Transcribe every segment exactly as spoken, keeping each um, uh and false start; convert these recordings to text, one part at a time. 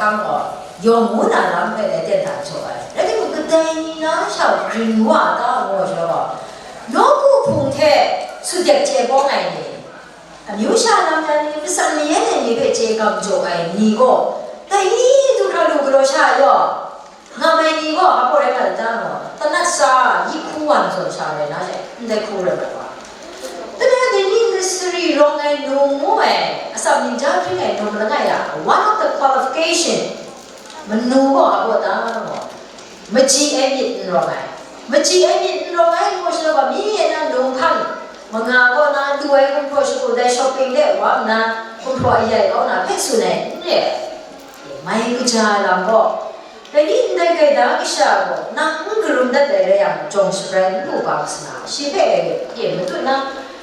Gaw, yawng ngu na lam hpe dai ten hta jaw ai. Rai timung, kadai ni na sha grin wa ta ngu ai shaloi gaw, nawku hpung hte sutdek chye bawng ai ni, amyu sha lam ya ni, matsan mayan ai ni hpe chye gam jaw ai ni gaw, dai ni du hkra lu galaw sha ai yaw, ngam ai ni gaw, hpa rai nga ai ta ngu, tanat sha, yi hku wa na zawn sha rai na she, ndai hku rai mat wa. Tana dai ni nursery rawng ai num ngu ai, atsam ning ja hpring ai num langai a, one of the qualification, manu gaw a gaw ta gaw, machyi ai myit n rawng ai. Machyi ai myit n rawng ai ngu shaloi gaw, mi e na num hkan manga gaw na lu ai gumhpraw shagu dai shopping de wa nna, gumhpraw ayai kau na hpe tsun ai, n re ai. Mai kaja ai lam gaw, dai ni ndai gaida kasha gaw, nang n karum dat ai rai yang, jawng shabrai n lu ga masana, shi hpe e matut na,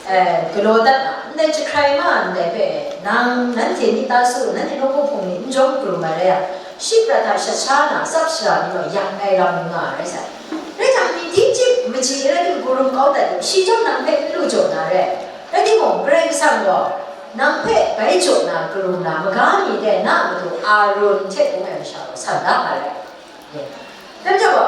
eh, galaw dat na, ndai jahkrai ma ndai hpe, nang nanhte myit ta su, nanhte nawku hpung ni n jawm karum ai rai yang, shi prat hta shat sha na, tsap shara ni gaw yang ai lam nga ai rai sai. Rai jang, myit ting chyip machyi rai tim, karum kau dat yang, shi chyawm nang hpe n lu jaw na re. Rai timung, Karai Kasang gaw, nang hpe bai jaw na, karum na, maga mi de na matu Aaron hte bung ai masha gaw san da nga ai. Dai majaw gaw,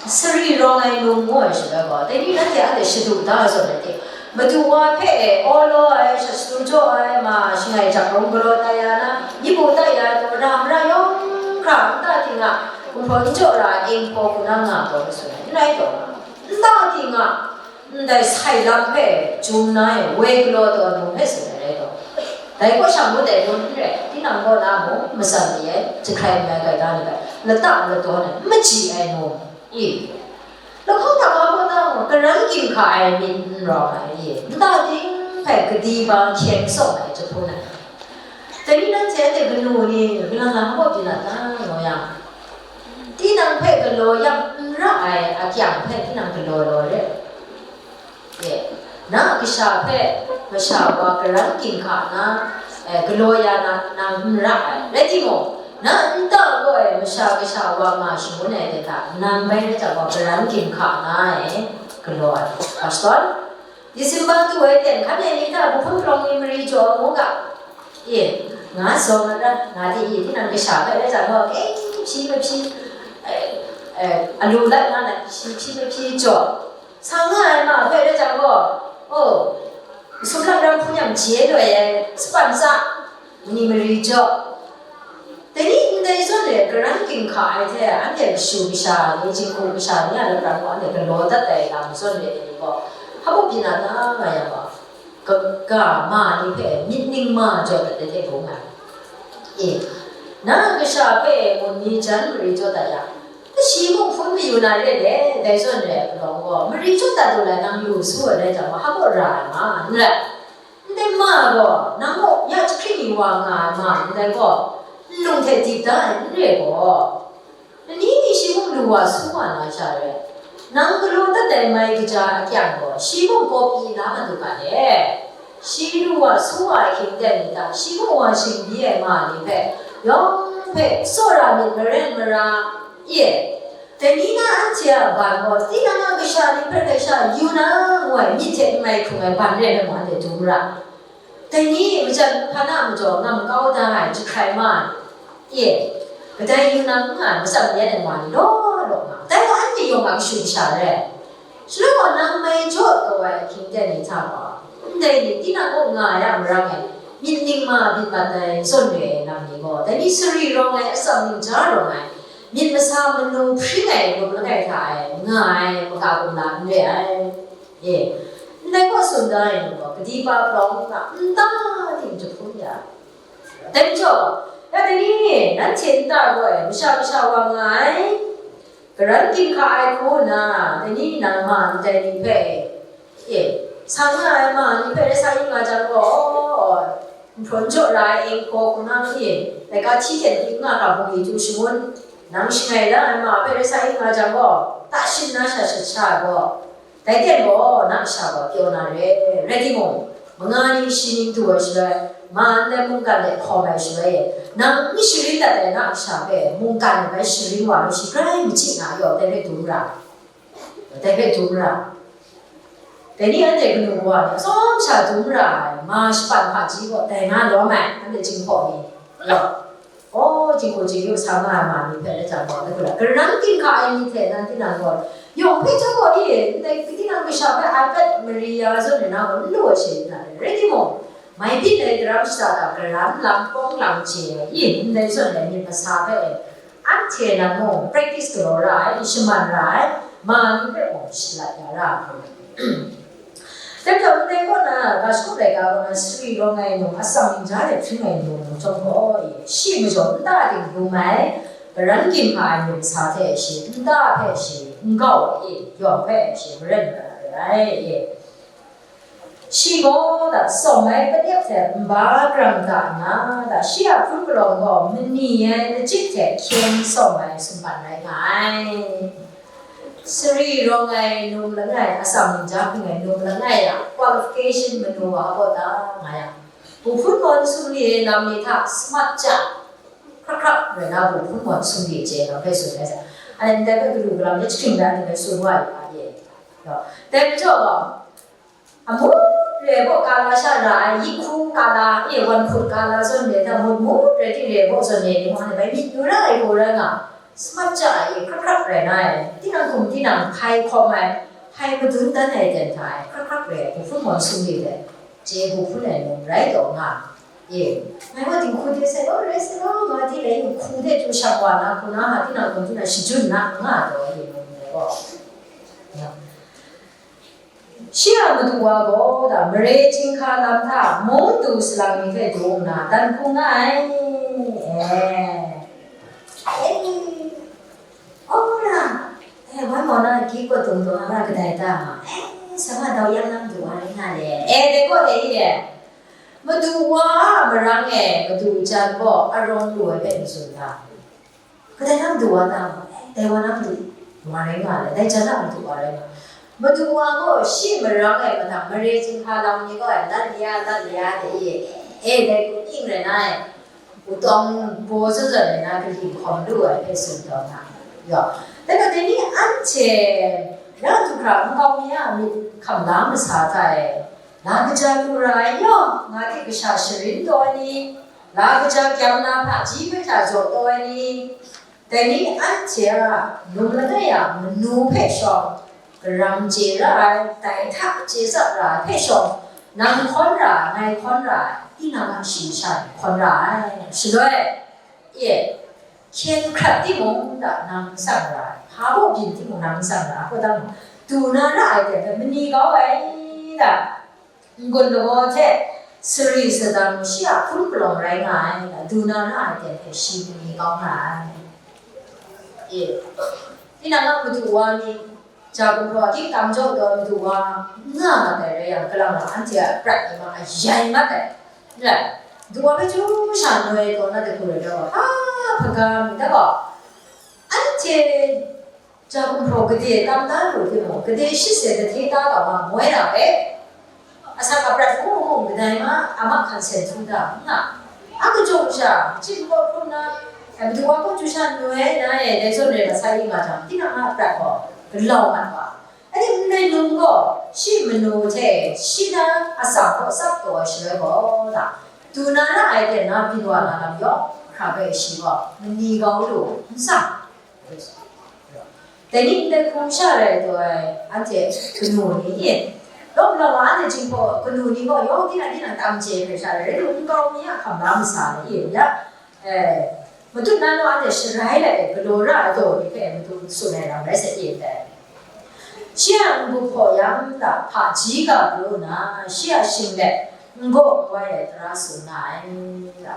sari rawng ai num ngu ai shaloi gaw, dai ni nanhte anhte shadu da ai zawn rai timung, madu wa hpe e awlaw ai, shadu jaw ai, ma shangai jak rawng galaw tai ya na, myi bu tai ya ai gaw, mara mara yawng hkra nta ting a, gumhpraw n jaw ra ai, eng hpaw hku na nga ai gaw, n rai taw, nta ting a, ndai sai lam hpe jum na e, woi galaw taw ai num hpe tsun ai rai taw, dai kaw sha ngut ai num n rai, tinang kaw na mung matsan mi ai, jahkrai mi ai gaida ni hpe lata ladawn ai, n machyi ai num i, lahkawng hta wa kaw na mung, karan ginhka ai myit n rawng ai i, nta ting hpe kadi ba hkyeng tsawm ai jahpun ai. Dai ni nanhte anhte kanu ni, kalang lang kaw byin a ta, ngu yang, tinang hpe galaw yang n ra ai akyang hpe tinang galaw law re. E, na a kasha hpe masha wa karan ginhka na, e, galaw ya na, nang n ra ai. Rai timung, na nta gaw e masha kasha wa nga shangun ai hte hta, nang bai rai jang gaw karan ginhka na e galaw ai. Pastor, Disemba tu ai ten, hkan e ni hta, Buhpun palawng ni mari jaw mu ga. E, nga zaw mat ra, nga di i, tinang kasha hpe rai jang gaw, e, hpyi mahpyi, e, e, alu lat nga na, hpyi, hpyi mahpyi jaw. Sa nga ai ma hpe rai jang gaw, o, sumlang ram hpun yang je loi ai, sapan sa, ni mari jaw. Dai ni ndai zawn e karan ginhka ai hte, anhte kashu kasha ni, jinghku kasha ni a lapran gaw anhte galaw dat ai lam zawn e ni gaw, hpa byin a ta nga yang gaw, ka, ga ma ni hpe myit ning ma jaw dat ai hte bung ai. E, na a kasha hpe mun ni jan mari jaw dat yang, shi mung hpun mayu na re le, dai zawn e palawng gaw, mari jaw dat lu lai nang lu su ai rai jang gaw, hpa ra ai ma, n rai. Ndai ma gaw, nang gaw ya jahkring ni wa nga ai ma ndai gaw, nlung hte dip da ai n re gaw, lani ni shi mung lu wa su wa na sha re, nang galaw dat ai mai kaja akyang gaw, shi mung kawp pyi na madu ga le. Shi lu wa su wa ai hkying ten ni hta, shi mung wa shingbi ai ma ni hpe, yawng hpe tsawra myit maren mara, e, Dai ni na anhte a ban gaw, tinang a kasha ni hpe hkrai sha yu na ngu ai myit hte n mai hkrung ai ban re ai mung anhte dum ra. Dai ni majan hpa na majaw ngam kau da ai jahkrai ma ni, e, kadai yu na n nga ai matsam yan ai ma ni law law nga, dai gaw anhte yawng a kashu kasha rai. Shaloi gaw nang mai jaw kau ai ahkying ten ni hta gaw, ndai ni tinang kaw nga ai a marang e, myit ning ma myit mat ai zawn re ai lam ni gaw, dai ni sari rawng ai, atsam ning ja rawng ai, myit masa manu hpring ai lum langai hta e nga ai maga kumla n re ai. E, ndai kaw tsun da ai ni gaw, kadi pa palawng nta, nta ting jahpun ya. Dai majaw, ya dai ni, nanhte nta gaw e, masha masha wa nga ai, karan ginhka ai hku nna, dai ni nang ma ndai ni hpe, e, sa nga ai ma ni hpe rai sa yu nga jang gaw, nhprawn jaw ra ai eng hpaw hku na ni, laika hti hten hpyi n nga hkra bungli tu shangun, nang shangai la ai ma hpe rai sa yu nga jang gaw, ta shin na sha shat sha ai gaw, dai ten gaw na kasha gaw pyaw na re, rai timung, manga ning shi ning du ai shaloi, ma ndai mungkan de hkawm ai shaloi, nang n sharin dat ai na kasha hpe mungkan e bai sharin wa lu shi grai machyi na yaw, dai hpe dum ra, dai hpe dum ra. Dai ni anhte kanu kawa ni atsawm sha dum ra ai, ma shapan hpaji gaw dai nga lawm ai, anhte Jinghpaw ni, yaw. Oh, jingku jingyu sa nga ai ma ni hpe rai jang gaw, na gaw la, karan ginhka ai ni hte nan tinang gaw, yawng hpe chyawm gaw i, ndai tinang kasha hpe iPad mari ya zawn ai na gaw, n lu ai she n na, rai timung, mai byin ai daram shata hta karan lang pawng lang chye ai i, ndai zawn ai myit masa hpe, anhte nan mung practice galaw ra ai, shaman ra ai, ma ni hpe gaw shalat ya ra ai hku. Dai hta ndai kaw na, ga shakawn laika kaw na, sari rawng ai num, atsam ning ja de hpring ai num chyawm gaw, shi majaw nta ting dum ai, karan ginhka ai num sa hte shi, nta hpe shi n gau ai, yawng hpe shi maren mat ai. Shi gaw da tsawm ai panep hte nba grang da nna, da shi a hpun palawng gaw mani ai lachyip hte hkyen tsawm ai sumpan rai nga ai. Sari rawng ai num langai, atsam ning ja hpring ai num langai a qualification manu wa a baw ta nga yang, bu hpun mawn sumli ai lam ni hta smart ja, hkrak hkrak rai na bu hpun mawn sumli chye lam hpe tsun ai sa, anhte ndai hpe galu galam ni jahkring da ni hpe tsun wa yu a ye. Dai majaw gaw, amu re baw kala sha ra ai, yik hku kala, e, wan hkut kala zawn re hta, mut mut re di re baw zawn re ni, wa ni bai myit yu ra ai gaw rai nga, smart ja ai, hkrak hkrak rai na ai, tinang hkum tinang hpai hkawm ai, hpai madun dan ai ten hta ai, hkrak hkrak rai ai, bu hpun mawn sumli de, chye bu hpun ai num rai taw nga, e, ngai wa dinghku de sai law, rai sai law, nga di rai yu hku de chyu shang wa na, hku na, nga tinang hkum tinang shajun na, nga taw ai, e, num dai gaw. Shi a madu wa gaw, da, mare chyinghka lam hta mung du salang ni hpe du nna, dan hkung nga ai. E, e, ora, e, wan gaw na, gyi kawt dung dung a, kadai ta ma? E, sa ma dau yang lam du wa rai nga le. E, dai gaw dai i e. Madu wa a marang e, madu jan gaw arawng lu ai hpe n tsun ga. Kadai na madu wa ta ma? Dai wa na madu wa rai nga le, dai jan na madu wa rai nga. Madu wa gaw shi marang ai mahtang mare chyinghka lam ni gaw, lat ya, lat ya, dai ye, e, dai ku ning rai na ai, wutawng baw zawn zawn rai na, kaling hkawm lu ai hpe tsun taw na. Yaw, dai gaw, dai ni anhte, ya du hkra nkau mi a myit hkam la masa hta e, la kaja lu ra ai yaw, nga hte kasha sharin taw ai ni, la kaja kyam na hpaji hpe hta jaw taw ai ni, dai ni anhte a num langai a manu hpe shawng, karam chye ra ai, dai hta chye tsap ra ai hpe shawng, nang hkawn ra ai, ngai hkawn ra ai, tinang a shayi sha hkawn ra ai. Shaloi, e, hkyen hkrat timung da nang n tsang ra ai, hpa baw byin timung nang n tsang ra ai, hkawt dang, du na ra ai hte mani kau ai da, n-gun lagaw hte sari sadang shi a hpun palawng rai nga ai, du na ra ai hte shi mani kau nga ai. E, tinang a madu wa ni, ja gumhpraw a kingdang jaw taw madu wa n nga mat ai rai yang, kalang wa anhte a prat ni ma a yai mat ai. N rai, madu wa hpe chyu sha noi taw na dai hku rai taw, hpa hpaga myit da gaw, anhte ja gumhpraw gade tam da lu timung, gade shit se gade ta taw ma moi na hpe, asak aprat hkung hkung kadai ma, a mak hkan sen htum da n nga. A kachung sha, machyin kaw hkrum na, ai, madu wa kaw chyu sha noi na e, dai zawn rai masai nga jang, tinang a aprat gaw galau mat wa. Anhte ndai num gaw, shi manu hte shi na atsam kaw tsap taw ai shaloi gaw, da, du na ra ai ten na byin wa na lam yawng hkra hpe shi gaw mani kau lu n tsang. Dai ni ndai hkum sha rai taw ai, anhte kanu ni, lawm lawm a anhte Jinghpaw kanu ni gaw yawng tinang tinang tam chye hkrai sha rai, rai lu nkau mi a hkam la masa ni, ya, e, matut na naw anhte sharai lai ai galaw ra ai daw ni hpe matut tsun ai lam rai sa e ndai. Shi a n-gup hpaw yang da hpaji ga pru nna, shi a shing let n-gaw n-wai ai tara tsun nga ai, da.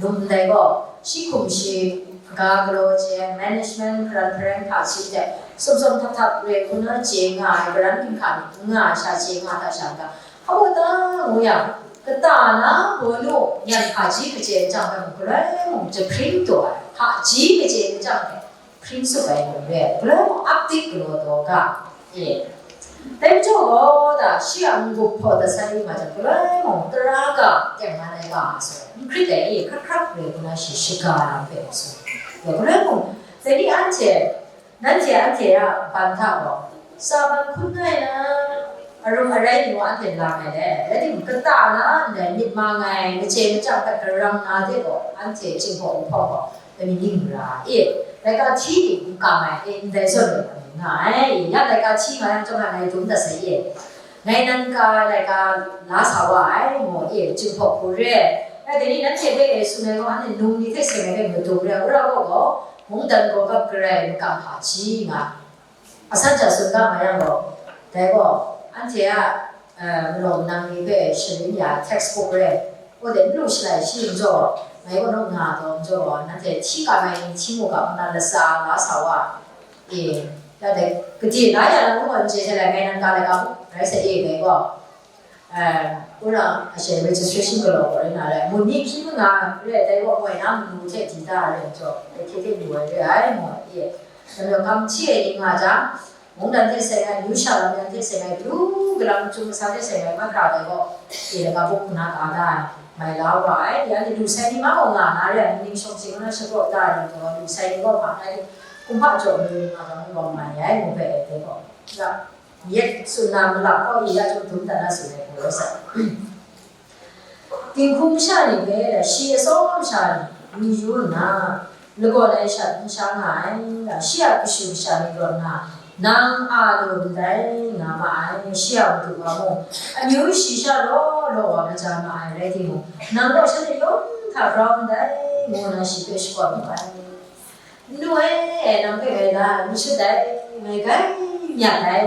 Num ndai gaw, shi hkum shi, hpaga galaw chye ai, management hparan hpareng hpaji hte, sum sum htap htap re hku na chye nga ai, karan ginhka myit n nga ai sha chye nga ai hta sha n ga, hpa wa ta ngu yang, kata na bawnu nyan hpaji kachye ai jang hpe mung, galoi mung jahpring taw ai, hpaji kachye ai jang hpe, hpring tsup ai num re ai, galoi mung ap dik galaw taw ga, e. Dai majaw gaw, da, shi a n-gup hpaw dat sai nga jang, galoi mung tara ga, tengman ai ga, sa, n hkrit ai, e, hkrak hkrak re hku na shi shaga lam hpe, sa, ya, galoi mung, dai ni anhte, nanhte anhte a ban hta gaw, sa ban hkun ai na, Arum arai ni gaw anhte lang ai le, rai timung, kata na ndai myit mang ai, mace machyang hpe karang na de gaw, anhte Jinghpaw Wunpawng gaw lami ning ra i? Laika hti n kam ai e, ndai zawn ai nga ai, ya laika hti nga yang chyawm ngai dum dat sai e. Ngai nan ka laika la sa wa ai, mu e, Jinghpaw hku re. Ya dai ni nanhte hpe e tsun ai gaw, anhte num ni hte seng ai hpe madung re, wora gaw gaw, mungdan gaw gap garai makam hpaji nga. Asan ja tsun ga nga yang gaw, dai gaw, anhte a, eh, manaw manang ni hpe sharin ya textbook re, kawde n lu shalai shi n jaw, ngai gaw naw nga taw n jaw, nanhte hti kam ai ni hti mu ga, nna latsa la sa wa, e, ya dai, gade la ya na ngu gaw n chye shalai, ngai nan ga laika rai sa e, dai gaw. Eh, wora ashe registration galaw gaw rai na rai, mun ni hpyi manga re ai, dai gaw moi na manu hte di da ai rai jaw, dai hte hte lu ai re ai, mu e. Namyawk kam hti ai ni nga jang, mungdan hte seng ai, amyu sha lam yan hte seng ai, lu galam, chyum kasa hte seng ai, mahkra dai gaw, e, laga buk hkuna ka da ai, mai la wa ai, ya ni lu sai ni ma gaw nga na re ai, ning shawng hte na shapraw da ai, lu sai ni gaw ma ai, kumhpa jaw mi nga jang, gaw mai ai, mu hpe ai, dai gaw. Ya. Yet tsun na malak kau mi ya chyum dum dat na tsun ai hku rawt sai. Dinghku masha ni hpe shi atsawm sha ni yu nna, lagawn ai shat n sha nga ai, shi a kashu kasha ni rawt nna, nang a lu ndai nga ma ai, shi a madu wa mung, amyu shi sha law law wa kaja ma ai rai timung, nang gaw shanhte yawng hta grau ndai, ngu nna shi hpe shakawn wu ai. Nnu e, nang hpe ngai la ai, n shut ai, ngai gai myat ai,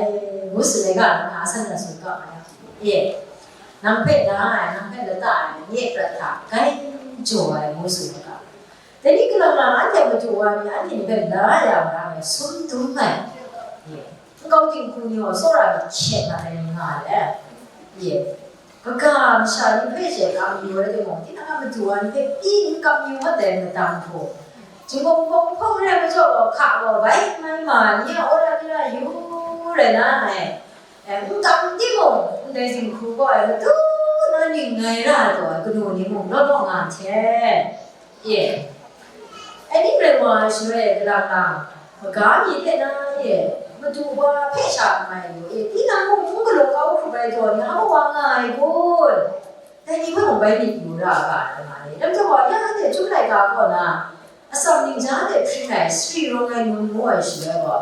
ngu tsun ai ga, nang a san na tsun ga ai. E, nang hpe la ai, nang hpe lata ai, nye prat hta gai jaw ai, ngu tsun ai ga. Dai ni galang lang anhte madu wa ni, anhte ni hpe la ya na ai, sum dum ai. E, nkau dinghku ni gaw tsawra ni hkyen mat ai ni nga ai. E, Kaga masha ni hpe she kam yu ai timung, tinang a madu wa ni hpe pyi n kam yu mat ai madang hku, Jinghpaw Wunpawng hpawng re majaw gaw, hka gaw bai mai ma ni a wora ni ra yu rai na ai. E, n kam timung, ndai dinghku gaw ai matu na ning ngai ra ai taw ai kanu ni mung law law nga hte. E, e ning rai wa ai shaloi e, galang lang, maga mi hte na e, madu wa hpe sha mai lu e, tinang mung n galaw kau hkrup ai taw ni, hpa wa nga ai kun? Dai ni hpe mung bai myit yu ra ga ai nga e. Dai majaw wa, ya anhte Chyum laika kaw na, atsam ningja hte hpring ai, sari rawng ai nun ngu ai shaloi gaw,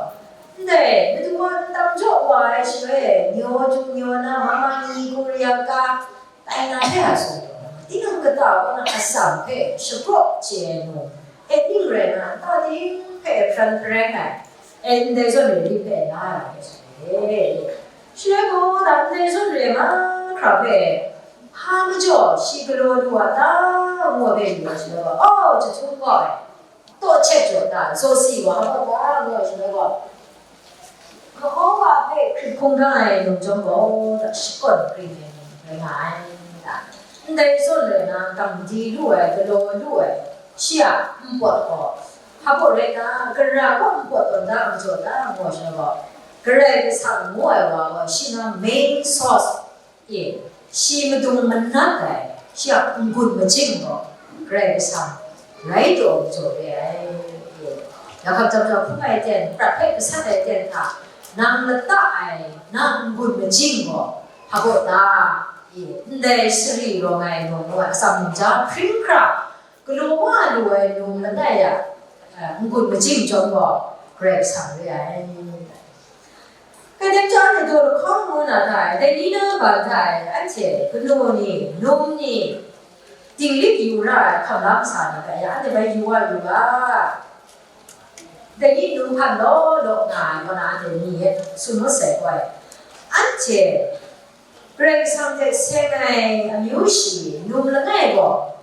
ndai madu wa n tam jaw wa ai shaloi e, nyaw ju nyaw na, mama ni, Korea ka, tai na hte a sung, tinang kata kaw na atsam hpe shapraw chye ai nu, e ning rai na, nta ting hpe hpran hpareng ai, e ndai zawn re myit hpe la ai hpe sha e. Shaloi gaw, na ndai zawn re mahkra hpe, hpa majaw shi galaw lu a ta, ngu ai hpe yu ai shaloi gaw, aw, jahtum kau ai, taw hkyet jaw ta, zawsi wa hpa ta, ngu ai shaloi gaw, Kahawa hpe hkrit hkungga ai num chyawm gaw, shakawn kring ai num rai nga ai, da. Ndai zawn rai na, gam di lu ai, galaw lu ai, shi a npawt gaw, hpa baw rai na, gara gaw npawt tawn da, majaw da, ngu ai shaloi gaw, Karai Kasang ngu ai wa gaw, shi na main source, e, shi madung manat ai, shi a n-gun majing gaw, Karai Kasang rai taw majaw re ai, e, Yakan Chyum Chyum hpung ai ten, prat hpe gasat ai ten hta, nang lata ai, na n-gun majing gaw, hpa baw ta, e, ndai sari rawng ai, ngu ngu ai, atsam ningja hpring hkra, galaw wa lu ai num langai a, a, n-gun majing chyawm gaw, Karai Kasang re ai. Kadai chyawm ni daw lahkawng ngu na hta e, dai ni na ban hta e, anhte kanu ni, num ni, dinglik yu ra ai hkam la masa ni hpe ya, anhte bai yu wa yu ga. Dai ni num hpan law law nga ai kaw na, anhte ni e tsun ngut sai gaw, anhte Karai Kasang hte seng ai amyu shi num langai gaw,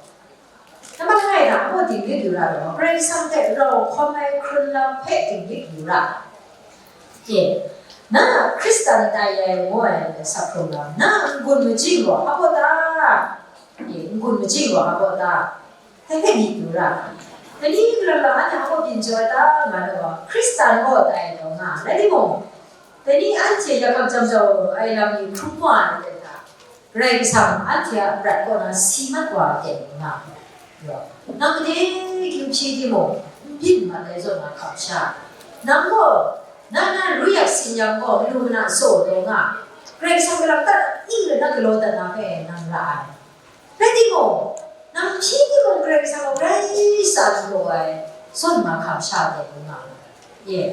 nambat langai hta hpaw dinglik yu ra ai gaw, Karai Kasang hte rau hkawm ai hkrun lam hpe dinglik yu ra. E, na Hkristan tai ai ngu ai sak hkrung lam, na n-gun majing gaw hpa baw ta? E, n-gun majing gaw hpa baw ta? Dai hpe myit yu ra. Dai ni galang lang anhte hpa baw byin jaw ai ta nga na gaw, Hkristan gaw tai ai taw nga, rai timung, dai ni anhte Yakan Chyum Chyum ai lam ni hkrum wa ai hte hta, Karai Kasang anhte a prat kaw na si mat wa ai hte nga, nang gade kyu hpyi timung, n byin mat ai zawn na hkap sha, nang gaw, na na ru yak sin yang gaw, manu mana tsaw taw nga, Karai Kasang galam dat ning rai na galaw dat na hpe nang ra ai. Rai timung, nang hpyi timung Karai Kasang gaw grai tsa lu ai, zawn mahkam sha de lu nga ai. Ye.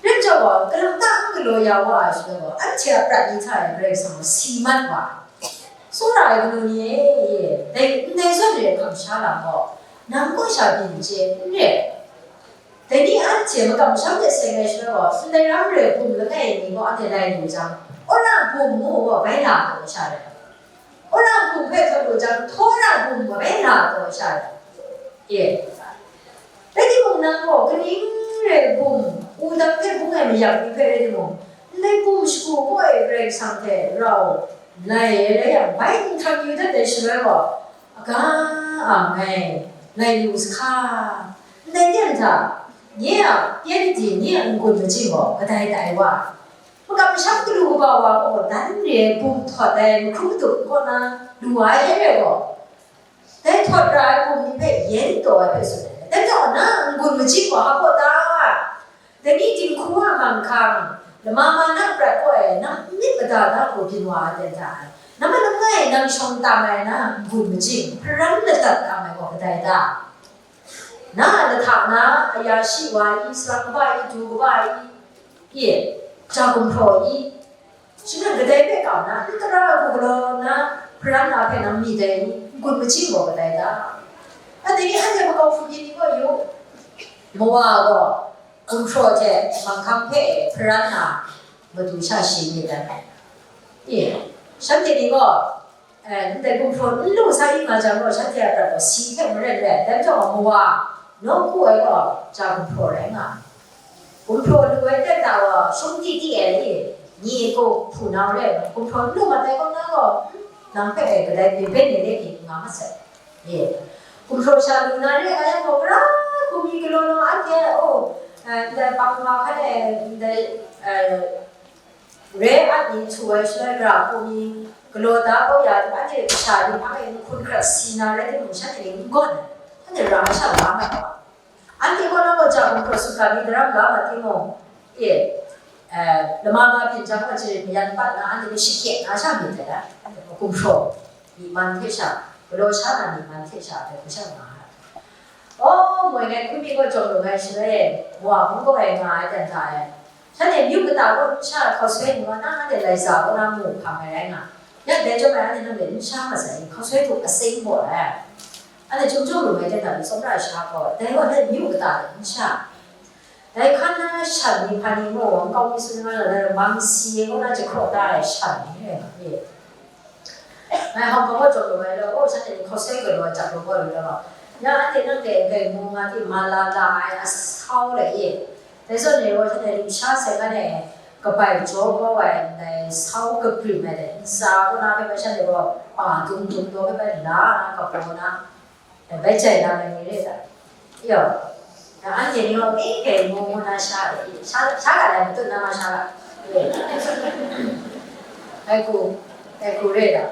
Rai majaw gaw, galam ta n galaw ya wa ai shaloi gaw, anhte a prat ni hta e Karai Kasang gaw si mat wa ai. Tsawra ai kanu ni e, ye, dai, ndai zawn re ai hkam sha lam gaw, nang kaw sha byin chye n re ai. Dai ni anhte makam masham de seng ai shaloi gaw, ndai ram re ai bum langai mi gaw anhte lai lu jang, wora bum ngu gaw bai la taw sha rai. Wora bum hpe hkap lu jang, htawra bum gaw bai la taw sha rai. Ye. Rai timung, nang gaw kaning re ai bum, wudang hpe bung ai mayam ni hpe rai timung, ndai bum shagu gaw e Karai Kasang hte rau lai ai rai yang, bai n hkam yu dat ai shaloi gaw, aga a ngai lai lu sa hka. Ndai ten hta, nye a pyengdi, nye a n-gun majing gaw kadai tai wa? Makam masham galu kaba wa gaw dan re ai bum htawt ai mahkrum madup kaw na lu ai hte re gaw, dai htawt ra ai bum ni hpe yen taw ai hpe tsun ai. Dai majaw na n-gun majing wa hpa ta? Dai ni dinghku a manghkang, lama ma na prat kaw e, nang myit mada da gaw byin wa ai ten hta ai. Namma langai nang shawng tam ai na n-gun majing, hparan ladat tam ai gaw kadai ta? Na a lahta na, aya shi wa i, salang kaba i, du kaba i, i, ja gumhpraw i, shingran kadai hpe kau na, n tara ai hku galaw na, hparan na hpe nang myit ai ni, n-gun majing gaw kadai ta? Anhte ni anhte makau hpung ni gaw yu, mawa gaw gumhpraw hte manghkang hpe hparan na matu sha shi myit ai. I, shanhte ni gaw, eh, ndai gumhpraw n lu sa i nga jang gaw, shanhte a prat gaw si hte maren re ai, dai majaw gaw mawa nawku ai gaw ja gumhpraw rai nga ai. Gumhpraw lu ai ten hta gaw shum ti ti ai, i, ni gaw hpunau re ai, gumhpraw n lu mat ai kaw na gaw, nang hpe e kadai byin byin ni re ni nga mat sai. Ye. Gumhpraw sha lu na re nga yang gaw, gara hku mi galaw na anhte, oh, eh, ndai pang wa hkan e, ndai, eh, re at ni htu ai shaloi, gara hku mi galaw da kau ya, anhte kasha ni hpang e nhkun hkrat si na rai timung, shanhte ni n gawn ai, anhte ra sha la nga ai wa. Anhte kaw na gaw ja gumhpraw sutgan ni daram la nga timung, e, eh, lama ma byin jang gaw chyarit mayan pat na, anhte hpe shakye na sha myit dai, anhte gaw gumhpraw myi man hte sha, galaw sha na myi man hte sha hpe hkru sha nga ai. O, moi ngai hkun mi gaw jawm lu ai shaloi e, wa hpung gaw ai nga ai dan hta e, shanhte myu kata kaw n sha hkausoi ni wa na, anhte lai sa kaw na mu hkam ai rai nga, ya dai chyawm ai anhte nang hpe n sha mat sai, hkausoi hku asing gaw ai. Anhte chyum chyum lu ai dan hta pyi tsawmra ai sha gaw, dai gaw anhte myu kata de n sha. Dai hkan na shan ni hpa ni gaw, nkau mi tsun nga na, dai mang si ai kaw na jahkraw da ai shan ni rai nga, e. Ngai hkawm hkawm gaw jawm lu ai law, oh, shanhte ni hkausoi galaw ai jak lu gaw lu law, ya anhte nang hte grai mu nga di, ma la la ai asau le, e. Dai zawn e gaw, shanhte limsha sai ngan e, kabai jaw kau ai ndai sau kaprim ai dai ntsa kaw na hpe bai shanhte gaw pa dung dung taw hpe bai la na, kabaw na, dai bai jai na ai ni re ai ta? Yo, na anhte ni gaw, e, grai mu ngu na sha ai, sha, sha ga lai, matut na ma sha ga. E. Dai hku, dai hku re ai ta?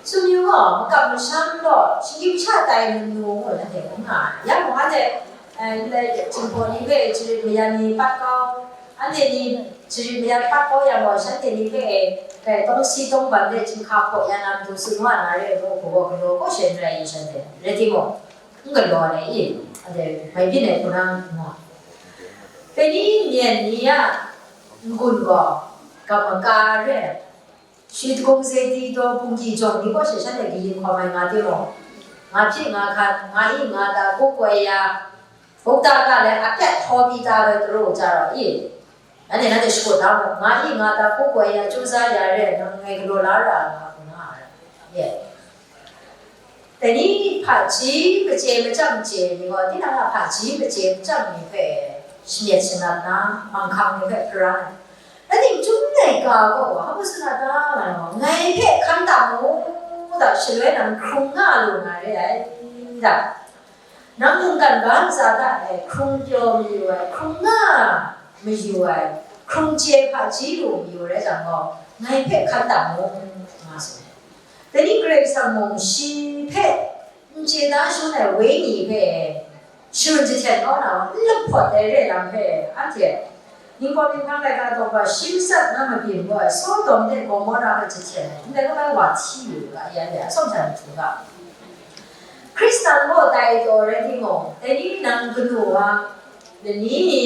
Sumyu gaw makam masham gaw shagyu sha tai manu ngu na hte hkrum nga ai. Ya mung, anhte, eh, ndai Jinghpaw ni hpe chyarit mayan ni pat kau, anhte ni chyarit mayan pat kau yang gaw, shanhte ni hpe, eh, tawngsi tawngban hte chyinghka hpaw ya na matu tsun wa na re ai gaw, hpaw gaw galaw kaw sha n rai i, shanhte? Rai timung, n galaw ai i, anhte mai byin ai hku na nga. Dai ni myen ni a n-gun gaw gam maka re ai. Shi hkungse di taw, hpungki jawng ni kaw she shanhte kayin hkawm ai nga timung, nga hpyi nga hkan, nga i nga ta, hku koi ya, bukta ga le a pyat htaw pyi ta ai tara ja rau i? Nanhte, nanhte shakut da mu, nga i nga ta, hku koi ya, chyu za ya re ai, nang ngai galaw la ra ai nga hku nga ai. Ye. Dai ni hpaji machye machyang chye ai ni gaw, tinang a hpaji machye machyang ni hpe shamyet shanat na, manghkang ni hpe hparan ai. Rai timung, chyum ai ga gaw, hpa tsun a ta nga ai gaw, ngai hpe hkan tam mu da, shaloi nang hkrung nga lu na re ai da. Nang mungkan ga ntsa hta e hkrung pyaw mayu ai, hkrung nga mayu ai, hkrung chye hpaji lu mayu rai jang gaw, ngai hpe hkan tam mu, nga tsun ai. Dai ni Karai Kasang mung shi hpe n chye da shangun ai wenyi hpe sharun jahten kau na, n lahpawt ai re ai lam hpe anhte Ningpawt ninghpang laika daw ga shi matsat na mabyin gaw, Sodom de Gomora hpe jahten ai, ndai kaw bai wa hti yu ga, ya de, atsawm sha ni hte ga. Hkristan gaw tai taw rai timung, dai ni nang kanu wa, lani ni,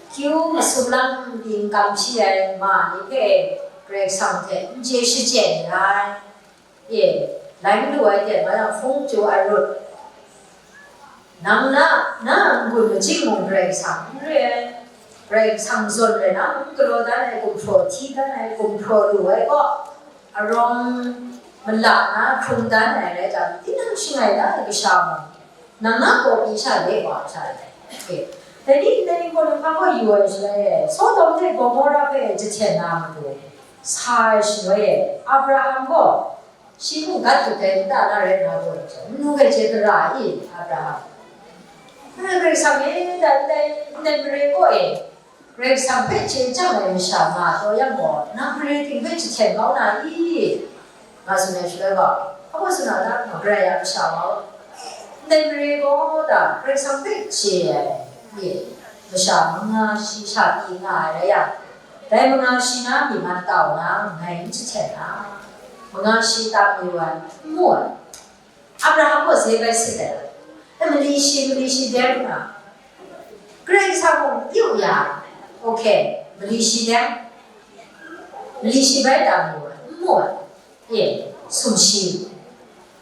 kyu masum lang ting kamsham ai ma ni hpe Karai Kasang hte n chye shachyen ai. E, lai malu ai ten, ma yang hpung chyu ai rut. Nang na, na n-gun machyin mung Karai Kasang n re ai. Karai Kasang zawn rai na, n galaw dan ai, gumhpraw hti dan ai, gumhpraw lu ai gaw, arawng mala na hkrung dan ai rai jang, tinang shangai da ai kasha mung, nang na kaw pyi sha de wa sha ai. E, dai ni ndai ni gaw, nang hpa gaw yu ai shaloi e, Sodom hte Gomora hpe jahten na matu, sa ai shaloi e, Abraham gaw, shi mung gat dut ai nta na rai nna gaw, n nu hpe chye tara i, Abraham? Nang Karai Kasang e, ndai, ndai, ndai mare kaw e, Karai Kasang hpe chye chyang ai masha nga taw yang gaw, nang mare ting hpe jahten kau na i? Nga tsun ai shaloi gaw, hpa gaw tsun na ta, Karai a masha wa, ndai mare gaw ta, Karai Kasang hpe chye ai, i, masha manga shi sha pyi nga ai rai yang, dai manga shi na myi man tau na, ngai n jahten na, manga shi tam yu ai, n mu ai. Abraham gaw zei bai sit ai, e, mali shi, mali shi dai lu na, Karai Kasang mung yu ya, okay, mali shi dai, mali shi bai tam yu ai, n mu ai, e, sumshi,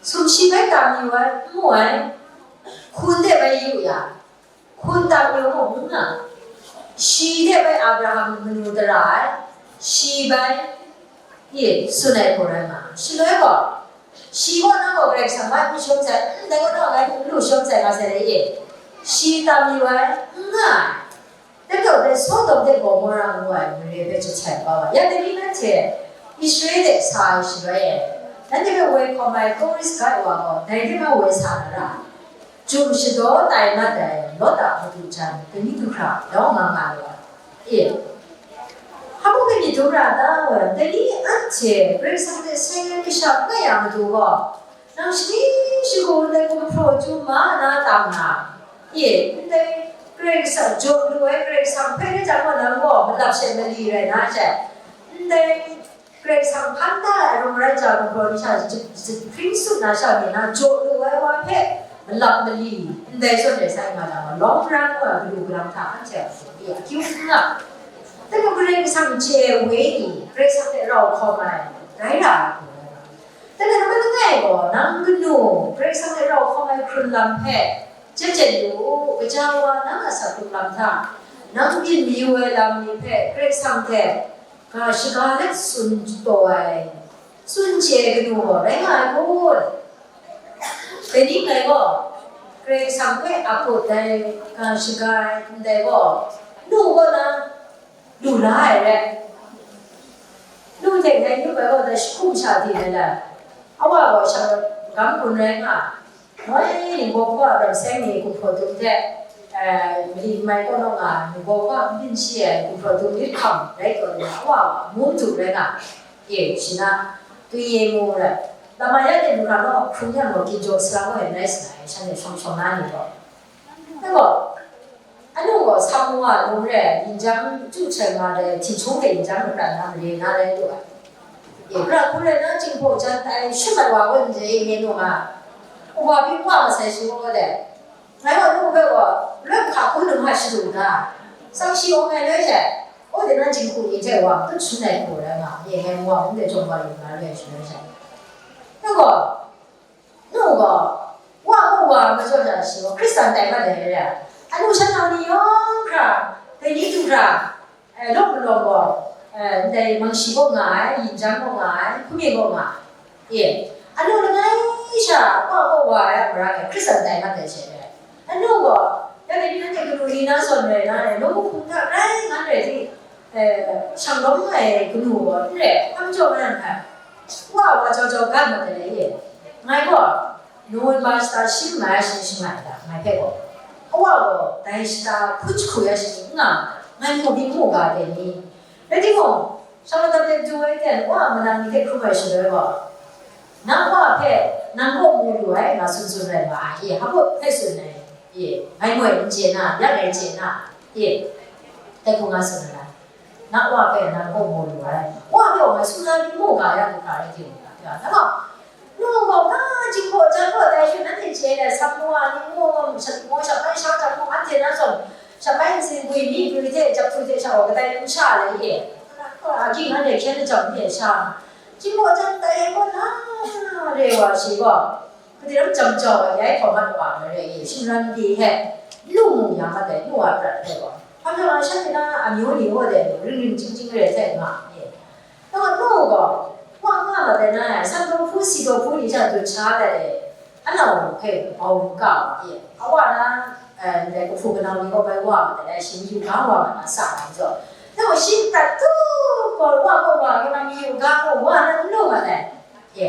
sumshi bai tam yu ai, n mu ai, hkun de bai yu ya, hkun tam yu mung n nga, shi de bai Abraham manu tara ai, shi bai, e, tsun ai hku rai nga, shaloi gaw, shi gaw nang gaw Karai Kasang bai n shawng sai, ndai gaw nang gaw n lu shawng sai nga sai le, e, shi tam yu ai, n nga ai. Dai gaw, dai Sodom de Gomora ngu ai mare hpe jahten kau ai. Ya dai ni nanhte Israela sa ai shaloi e, nanhte hpe woi hkawm ai tourist guide wa gaw, dai hte mung woi sa na ra? Chyum shadaw tai mat ai Lot a madu jan, dai ni du hkra daw nga nga lu ai. E, hpa mung dai ni dum ra ta? Dai ni anhte Karai Kasang hte seng ai kasha n rai ya matu gaw, nang shani shagu ndai gumhpraw chyum ma na tam na? E, ndai Karai Kasang jaw lu ai Karai Kasang hpe rai jang gaw, nang gaw malap she mali rai na she, ndai Karai Kasang hkan da ai arawng arai ja gumhpraw ni sha, j-, j-, hpring tsun na sha mi na jaw lu ai wa hpe malap mali ndai zawn rai sai nga na, long run wa galu galang hta anhte a hpung de akyu n nga. Dai gaw Karai Kasang chye ai wenyi, Karai Kasang hte rau hkawm ai, rai ra ai hku rai nga. Dai gaw, nang langai gaw, nang kanu, Karai Kasang hte rau hkawm ai hkrun lam hpe, jahten yu u, gaja wa nang a asak hkrung lam hta, nang byin mayu ai lam ni hpe Karai Kasang hte ga shaga let tsun taw ai, tsun chye ai kanu gaw rai nga ai kun? Dai ni ngai gaw, Karai Kasang hpe ap kut ai, ga shaga ai, ndai gaw, nu kaw na, lu la ai rai. Nu hte ngai nu ai gaw, dai jahku masha di ai rai. A wa gaw, sha gam kun rai nga, moi, ningbaw kaw a ram seng ni gumhpraw dum hte, eh, mali mai kaw naw nga, ningbaw kaw a n byin shi ai gumhpraw dum myit hkam rai taw na, a wa gaw, mu madu rai nga, e, shi na, twi e mu rai. Lama ya de lu hkra naw, hkrung yang gaw, ginjaw sara gaw, rai sa ai, shan e shawng shawng na ni gaw. Dai gaw, anu gaw, Samuwa lung re, yin jang, chyu hten nga re, hti hkyung hte yin jang, mara na mare na rai lu ai. E, hkra hku rai na, Jinghpaw jan tai, shum ai wa gaw, n je, e, ngu nga. Uwa pyi wa masai shi gaw de. Ngai gaw, nu hpe gaw, loi hka hku num hta shadu da, tsang shi awng ai loi she, o de na jinghku ni hte wa, tut shangun ai hku rai nga, ye ngai wa hpung de jawng wa yu na re ai shaloi she. Dai gaw, nu gaw, wa mu wa majaw sha shi gaw, Hkristan tai mat ai re ai. Anu shan nau ni yawng hkra, dai ni du hkra, eh, lawk malawng gaw, eh, ndai mangshi kaw nga ai, yin jang kaw nga ai, hkumye kaw nga ai. E, anu langai sha, wa kaw wa ai a mara e, Hkristan tai mat ai she re ai. Anu gaw, ya dai ni nanhte kanu ni na zawn rai na, e, nawku hpung hta grai ngan rai di, eh, shanglawm ai kanu gaw n re, hpa majaw nga na hkrai, wa wa jau jau gat mat ai e. Ngai gaw, November shata shi n mai, shi shi mai da, ngai hpe gaw. Awa gaw, dai shata hpun jahku ya shi n nga, ngai mu byin mu ga de ni. Rai timung, Shalom dap de du ai ten, wa manang ni hte hkrum ai shaloi gaw, nang wa hpe, nang kaw mu lu ai, nga tsun tsun rai nga ai, e, hpa hpe tsun ai, e, ngai moi n chye na, ya ngai chye na, e. Dai hku nga tsun ai. Na wa hpe na gaw mu lu ai. Wa hpe wa ngai sumla ni mu ga ya lu hkra rai ting u ga, ya, na gaw, nu gaw, ga, jinggaw jan gaw dai hte nanhte chye ai, sap mu a ni mu, shat mu, shat mai sha jang mu, anhte na zawn, shat mai ntsin gwi, mi gwi hte, jap htu hte sha gaw kadai lu sha ai ye? Agyi anhte hkyen lajang hte sha, jinggaw jan dai gaw na re wa shi gaw, Hpaderam jam jau ai, ya hkawm mat wa ai rai i, shingran pyi hte, lu mu ya mat ai, nu a prat hpe gaw, hpa majaw shanhte na amyu ni gaw dai nu, ring ring chying chying re ai hte nga ai. Nang a nu gaw, wa nga mat ai na, san daw hpu, si daw hpu ni hta dut sha dat ai, anau hpe bau n ka wa i, a wa na, eh, ndai kahpu kanau ni gaw bai wa mat ai, shi mayu ga wa mat na sa ai majaw, nang gaw shi prat tu gaw, wa gaw wa, nang mayu ga gaw wa na n lu mat ai. E,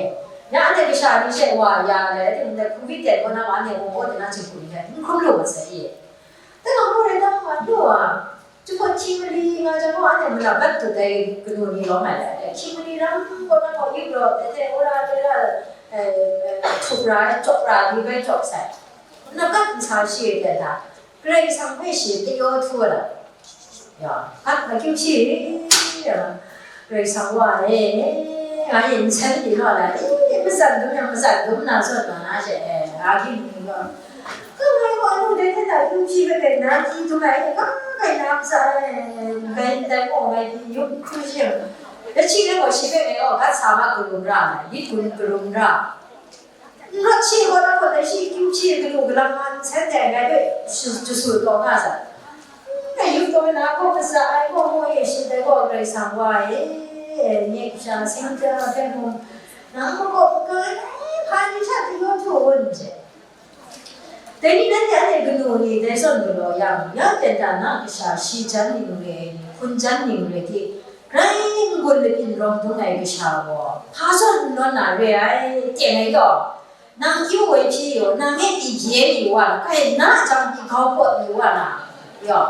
ya anhte kasha ni she wa ya ai, rai timung, covid ten gaw na, anhte mung gaw, tinang jinghku ni hpe n hkrum lu masai i. Tinang gaw rai ta, nga nu a, jahpawt hkying mali nga jang gaw, anhte malap mat dut ai kanu ni lawm ai, rai hkying mali ram gaw na gaw, Europe, dai hte wora, dai ra, eh, eh, htup ra ai, cawk ra ai ni bai cawk sai. Nna gat nsa shi ai hta, Karai Kasang hpe shi tayaw htu ai lam. Ya, gat makyu hpyi, ya, Karai Kasang wa e, nga yin nsen pyi gaw la, e, matsat dum yang matsat dum na zawn na na she, e, a ging ni gaw. Ka ngai gaw anu dai hte na kyu hpyi bai bai na, hpyi dum ai, ka kai na matsa ai, kai ndai gaw ngai pyi yup hkru shi. Da shi rai gaw shi hpe ngai gaw gat sa ma karum ra ai, lit gun karum ra. N rawt shi gaw na gaw, dai shi kyu hpyi galu galang nga nsen dai ngai hpe shi, jasu taw nga sai. N-, dai yup taw na gaw, matsa ai gaw, maw e shi dai gaw, Karai Kasang wa e, nye kasha seng ja hpe mung, nang gaw n ga ai, hpa ni hta tayaw htu un, hte. Dai ni nanhte anhte kanu ni dai zawn galaw yang, ya ten ta na kasha shi jan ning re ai ni, hpun jan ning re ai hte, grai n-gun labyin rawng dung ai kasha gaw, hpa zawn n nawn na re ai, teng ai gaw, nang kyu woi hpyi yaw, nang e pyi bye mi wa na, kai na jang pyi grau pawt mi wa na, yaw.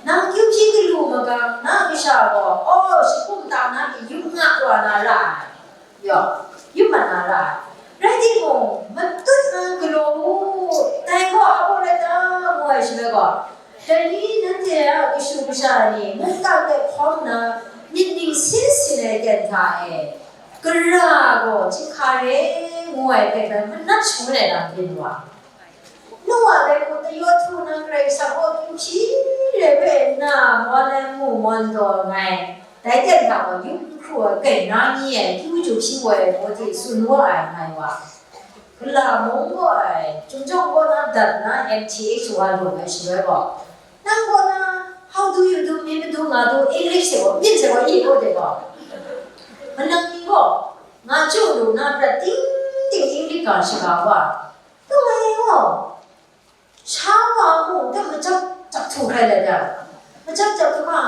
Nang kyu hpyi galu magang, na kasha gaw, aw, shi kum ta na pyi yum nga wa na ra ai, yaw, yum mat na ra ai. Rai timung, matut na galaw u, dai gaw a gaw rai ta, ngu ai shaloi gaw, Dai ni nanhte a kashu kasha ni mungkan de hkawm nna myit ning sin sin ai ten hta e, gara gaw chyinghka re ngu ai hpe bai manat shangun ai lam byin wa. Nu a dai hku tayaw htu nna Karai Kasang gaw kyu hpyi re hpe nna mawn ai mu mawn daw nngai. Dai ten hta gaw yum n hkru ai, kai na ni ai, kyu ju hpyi woi ai, ngu hte tsun wa ai, ngai wa. Gala mung gaw ai, Chyum Jawng kaw na dat na M T H wa lu ai shaloi gaw, nang kaw na, "How do you do, mi madu nga du, English" se gaw, myit se gaw, i gaw de gaw. Manang ni gaw, nga chyu lu na, prat ting ting English ga shaga wa. Kaw ai gaw, sha wa mung, dai majap jap htu hkrai let ai. Majap jap htu hkra,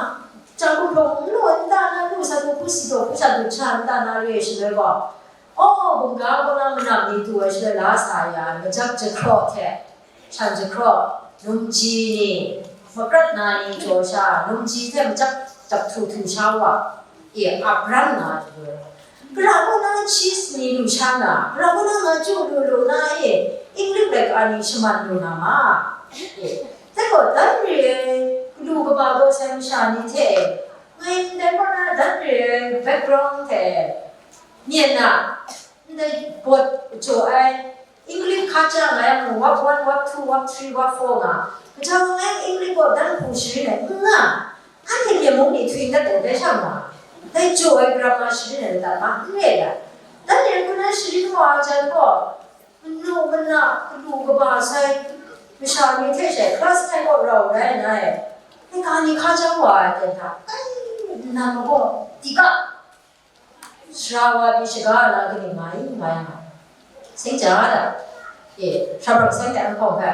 jang hkrung n lu nta na, lu sa du, hku si daw, hku sa du, sha nta na re ai shaloi gaw, aw, mungga kaw na manam ni du ai shaloi la sa ya ai, majap jahkraw hte, shan jahkraw, numji ni, makrat na ni jaw sha, numji hte majap jap htu htu sha wa, e, ap ran nga ai. Gara kaw na cheese ni lu sha na, gara kaw na nga chyu lu lu na e, English laika ni shaman lu na ma. E, dai gaw dan re ai, galu kaba gaw sai masha ni hte, ngai ndai kaw na dan re ai background hte, myen na, ndai bawt jaw ai, English hka ja nga yang, wap one, wap two, wap three, wap four nga. Kaja ngai English gaw dan hku sharin ai, n nga. Anhte myen mung ni htwi dat ai dai sha nga. Dai jaw ai grammar sharin ai ladat ma, n re ai. Dan re hku na sharin wa ai jan gaw, manu mana, galu kaba sai, masha ni hte she class time gaw rau rai nna e, laika ni hka ja wa ai ten hta, kai, nnan gaw, di ga, Sara wa pyi shaga na kaning nga i, nga yang, seng ja da, e, hkra brang seng de nhkawng hpe,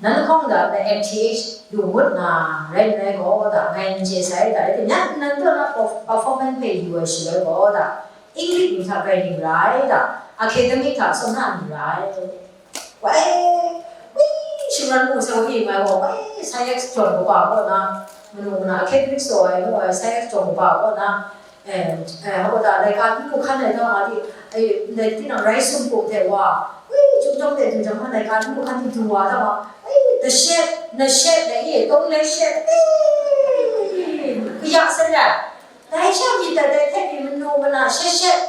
nan nhkawng da, na M T H lu ngut na, rai nna gaw da, ngai n chye sai da, rai timung, nan, nan taw na perf-, performance hpe yu ai shaloi gaw da, English ni hta grai ning rai da, academic hta sawm na ning rai. Wai, wai, shingran mu sa wai, ngai gaw, wai, science jawng kaba kaw na, manu mana Catholic saw ai mu ai, science jawng kaba kaw na, eh, eh, hpa da, laika n lu hkan ai da ma di, eh, ndai tinang rai sum pum hte wa, wai, Chyum Jawng de du jang ma, laika n lu hkan di du wa da ma, wai, Nashet, nashet, dai e, tawng lai shet, e, kaya sara. Dai sha myit dat dai hte pyi manu mana shet shet,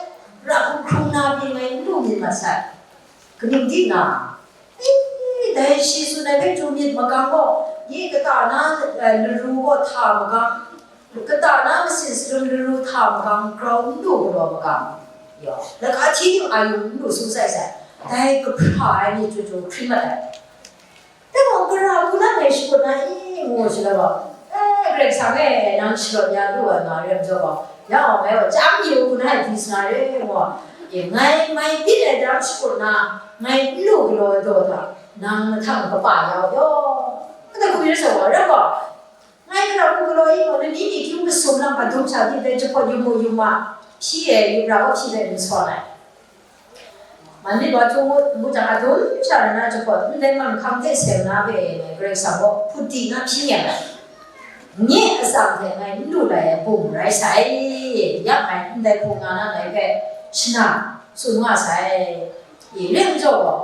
ra hkrung hkrung na pyi ngai n lu myit mat sai. Kaning di na? E, dai shi tsun ai hpe chyu myit magang gaw, ye kata na, eh, laru gaw hta magang. Kata na masin sarum laru hta magang, grau n lu galaw magang, yaw, laka hti yu a yung n lu su sai sai, dai kahpra ai ni chyu chyu hkri mat ai. Dai gaw, gara hku na ngai shakut na i, ngu shi la gaw, e, Karai Kasang e, nang sharawt ya lu ai nga re ai majaw gaw, ya gaw, ngai gaw chyam yu hku na ai di sa na re, ngu, e, ngai mai byin ai daram shakut na, ngai n lu galaw ai daw hta, nang mahtang kapa ya u yaw, kata hku yu sa wa, rai gaw, Ngai gara hku galaw i gaw, lani ni kyu masum lam adum sha di dai jahpawt yum mu yum ma, hpyi e, yu ra wa hpyi dai n sawn ai. Man myit wa htu ngut ngut jang, adum sha rai na jahpawt ndai man hkang hte seng na hpe e, Karai Kasang gaw hput di na hpyi nga ai. Nye atsam hte ngai n lu lai ai bum rai sai, ya ngai ndai hpung nga na ngai hpe shana tsun nga sai. E, rai majaw gaw,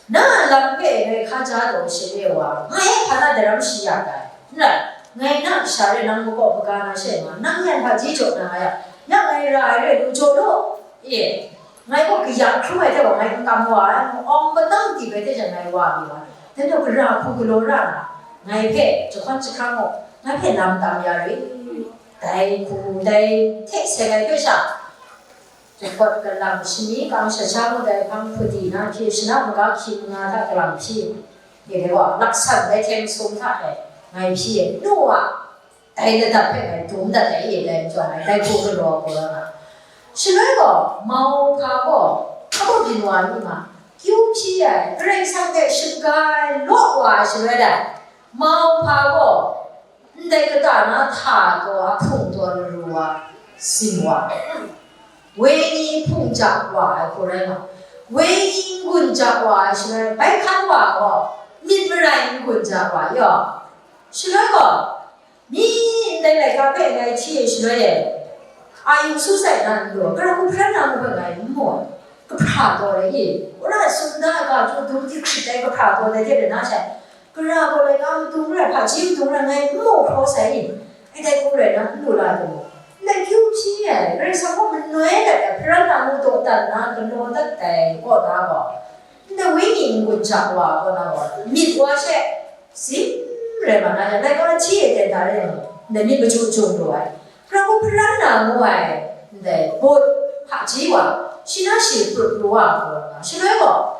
Na a lam hpe ngai hkaja taw sha re wa, ngai hpa na daram shi ya ai. N rai, ngai na kasha re nang makaw maga na she nga, nang yan hpaji jaw na nga ya, ya ngai ra ai re lu jaw law, e, ngai gaw kaya hkrum ai hte wa ngai n kam wa ai, awng matang tip ai hte jan ngai wa mi wa, dai majaw gara hku galaw ra na, ngai hpe jahkawn jahkang gaw, ngai hpe lam tam ya re, dai hku dai hte seng ai hpe sha, Jahpawt kalang shani kang shaja ngut ai hpang hpudi na hpyi, shana maga hkying nga hta kalang hpyi, dai gaw laksan dai hteng sum hta e ngai hpyi, nu a, dai ladat hpe ngai dum dat ai e, dai majaw ngai dai hku galaw ai gaw nga. Shaloi gaw, mau hpa gaw, hpa byin wa mi ma, kyu hpyi ai, Karai Kasang hte shaga ai law wa ai shaloi dai, mau hpa gaw, Ndai kata na hta taw a hpung taw laru wa, sim wa, wenyi hpung ja wa ai hku rai nga, wenyi n-gun ja wa ai shaloi, bai hkan wa gaw, myit marai n-gun ja wa yaw. Shaloi gaw, mi ndai laika hpe ngai hti ai shaloi e, a yu su sai na n gaw, gara hku hparan na ngu hpe ngai n mu ai, kahpra taw rai i, wora sunda ai ga chyu dum di hkrit ai kahpra taw dai hte rai na she, Gara gaw laika madung rai, hpaji madung rai, ngai n mu hkraw sai i? Ngai dai hku rai na, n lu la ai gaw, ndai kyu hpyi ai, Karai Kasang gaw manoi dat ai, hparan na mu daw dat na, galaw dat ai kaw na gaw, ndai wenyi n-gun ja wa kaw na gaw, myit wa she, sim rai ma na, laika hti ai ten hta rai yang, ndai myit machyu chyum lu ai, Karai Kasang hparan na mu ai, ndai bawt hpaji wa, shi na shi prut pru wa kaw na, shaloi gaw,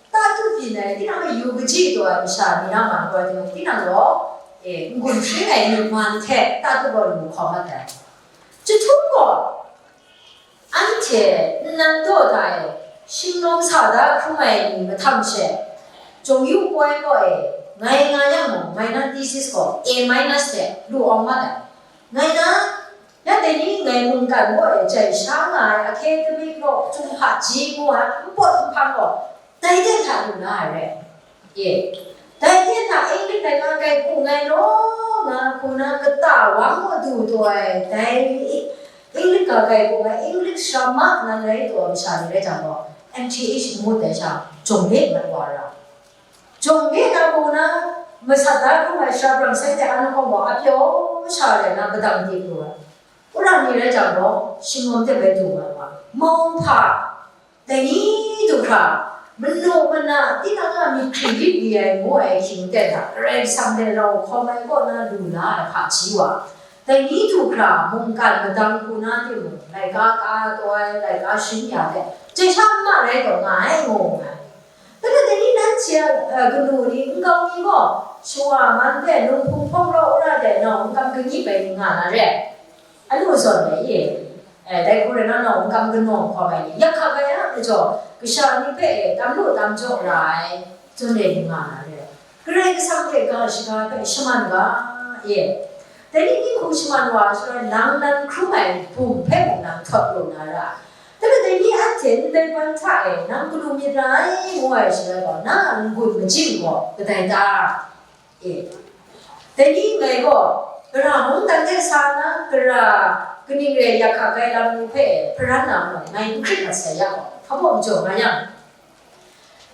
Tatu byin ai, tinang a yu kaji taw ai masha ni na man gaw ai, tinang gaw, e, n-gun hpring ai myit man hte tatu gaw lu hkawm mat ai. Chyahtum gaw, anhte nnan daw da e, shinglawm sa da hkrum ai ni mahtam she, Jawng Yu Poi gaw e, ngai nga yang mung, ngai na thesis gaw A minus hte lu awng mat ai. Ngai na, ya dai ni ngai mungkan gaw e, jai sha nga ai academic law, Chyum Hpaji ngu ai, npawt nhpang gaw, Dai hte hta lu na ai re. E, dai hte hta English laika kai hpung ai law nga hku na kata wang gaw du taw ai, dai English ga kai hpung ai, English sara ma nan rai taw ai masha ni rai jang gaw, M T H ngut ai sha, jawng le mat wa ra. Jawng le na hku na, masat da hkrum ai sara brang sai hte an hkawng gaw, a pyaw sha rai na, padang dik lu ai. Wora ni rai jang gaw, shinglawm de bai du ai wa, mau hpa, Dai ni du hkra, manu mana, tinang a myit hkri lit li ai ngu ai hkying ten hta, Karai Kasang hte rau hkawm ai kaw na lu na ai hpaji wa, dai ni du hkra, mungkan madang hku na timung, laika ka taw ai, laika shing ya hte, jai sha n ma rai taw nga ai, ngu nngai. Dai hte dai ni nanhte a, eh, kanu ni, nkau ni gaw, shawa man hpe, nunghpung hpawng raw wora dai nau, n kam kani bai ni nga na re? Anu zawn ai e, eh, dai hku rai na, nau n kam kanawn hkawm ai ni, yak hkak ai a majaw, kasha ni hpe e tam lu tam jaw ra ai, zawn e ni nga na re. Karai Kasang hte ga shaga hpe shaman ga e. Dai ni ni hku shaman wa ai shaloi, nang nan hkrum ai bum hpe mung nang htawt lu na ra. Dai majaw dai ni anhte ndai ban hta e, nang kanu myit ra ai, ngu ai shaloi gaw, na a n-gun majing gaw kadai ta? E, dai ni ngai gaw, gara mungdan hte sa na, gara kaning re yak hkak ai lam ni hpe hparan na mung, ngai n hkrit mat sai ya gaw, hpa baw majaw nga yang,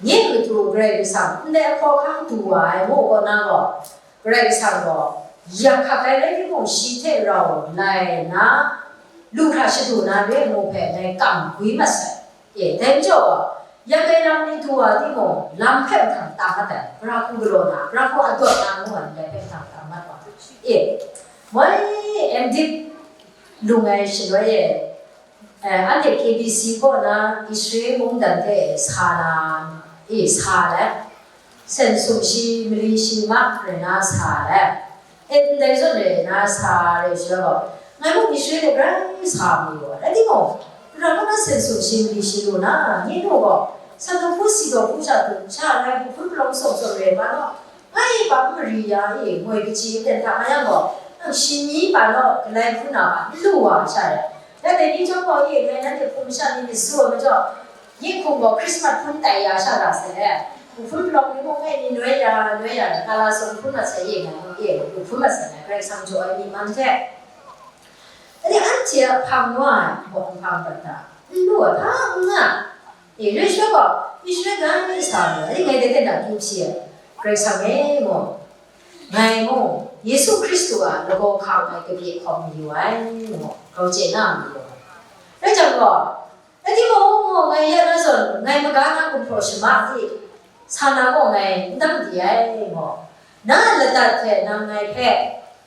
Nye matu Karai Kasang ndai hkawhkam du wa ai mu gaw na gaw, Karai Kasang gaw yak hkap ai rai timung, shi hte rau lai nna, lu hkra shadu na re ai mu hpe ngai kam gwi mat sai. E, dai majaw gaw, yak ai lam ni du wa timung, lam hpe mahtang tam mat ai, pra hku galaw na, pra hku adawt na ngu ai ndai hpe mahtang tam mat wa. E, moi M.Div lung ai shaloi e, eh, anhte K B C kaw na Israel mungdan hte sa na, e, sa let, sen sumshi mali shi ma rai na sa let, e, ndai zawn rai na sa rai shaloi gaw, ngai mung Israel hte grai sa mayu ai. Rai timung, Karai kaw na sen sumshi mali shi lu na, nye nu gaw, san daw hpu si daw hpu sha du, sha ngai hpu hpun palawng sawm sawm rai pa naw, ngai pa mari ya e, moi kaji aten hta nga yang gaw, nang shi mi pa naw, galai hpun na pa, n lu wa sha rai. Ya dai ni chyawm gaw e, ngai nanhte hpung masha ni myit su ai majaw, nye hkum gaw Krismas hpun tai ya sha da sai e. Hpun palawng ni mung ngai ni noi ya, noi ya, kala sawng hpun mat sai e, ngai e, hpun mat sai, ngai Karai Kasang jaw ai myit man hte. Dai anhte a hpang wa ai, hpang hpang prat hta, n lu ai hpa n nga. E, rai sha gaw, Israel ga mi sa lu ai, ngai dai hte na kyu hpyi ai, Karai Kasang e, mu. Ngai mung, Yesu Hkristu a lagaw hkang ai kabye hkawm mayu ai, ngu, grau chye na mayu ai. Rai jang gaw, rai timung, ngu, ngai ya na zawn, ngai maga na gumhpraw shama di, sa na gaw ngai n dang di ai, ngu. Na a ladat hte nang ngai hpe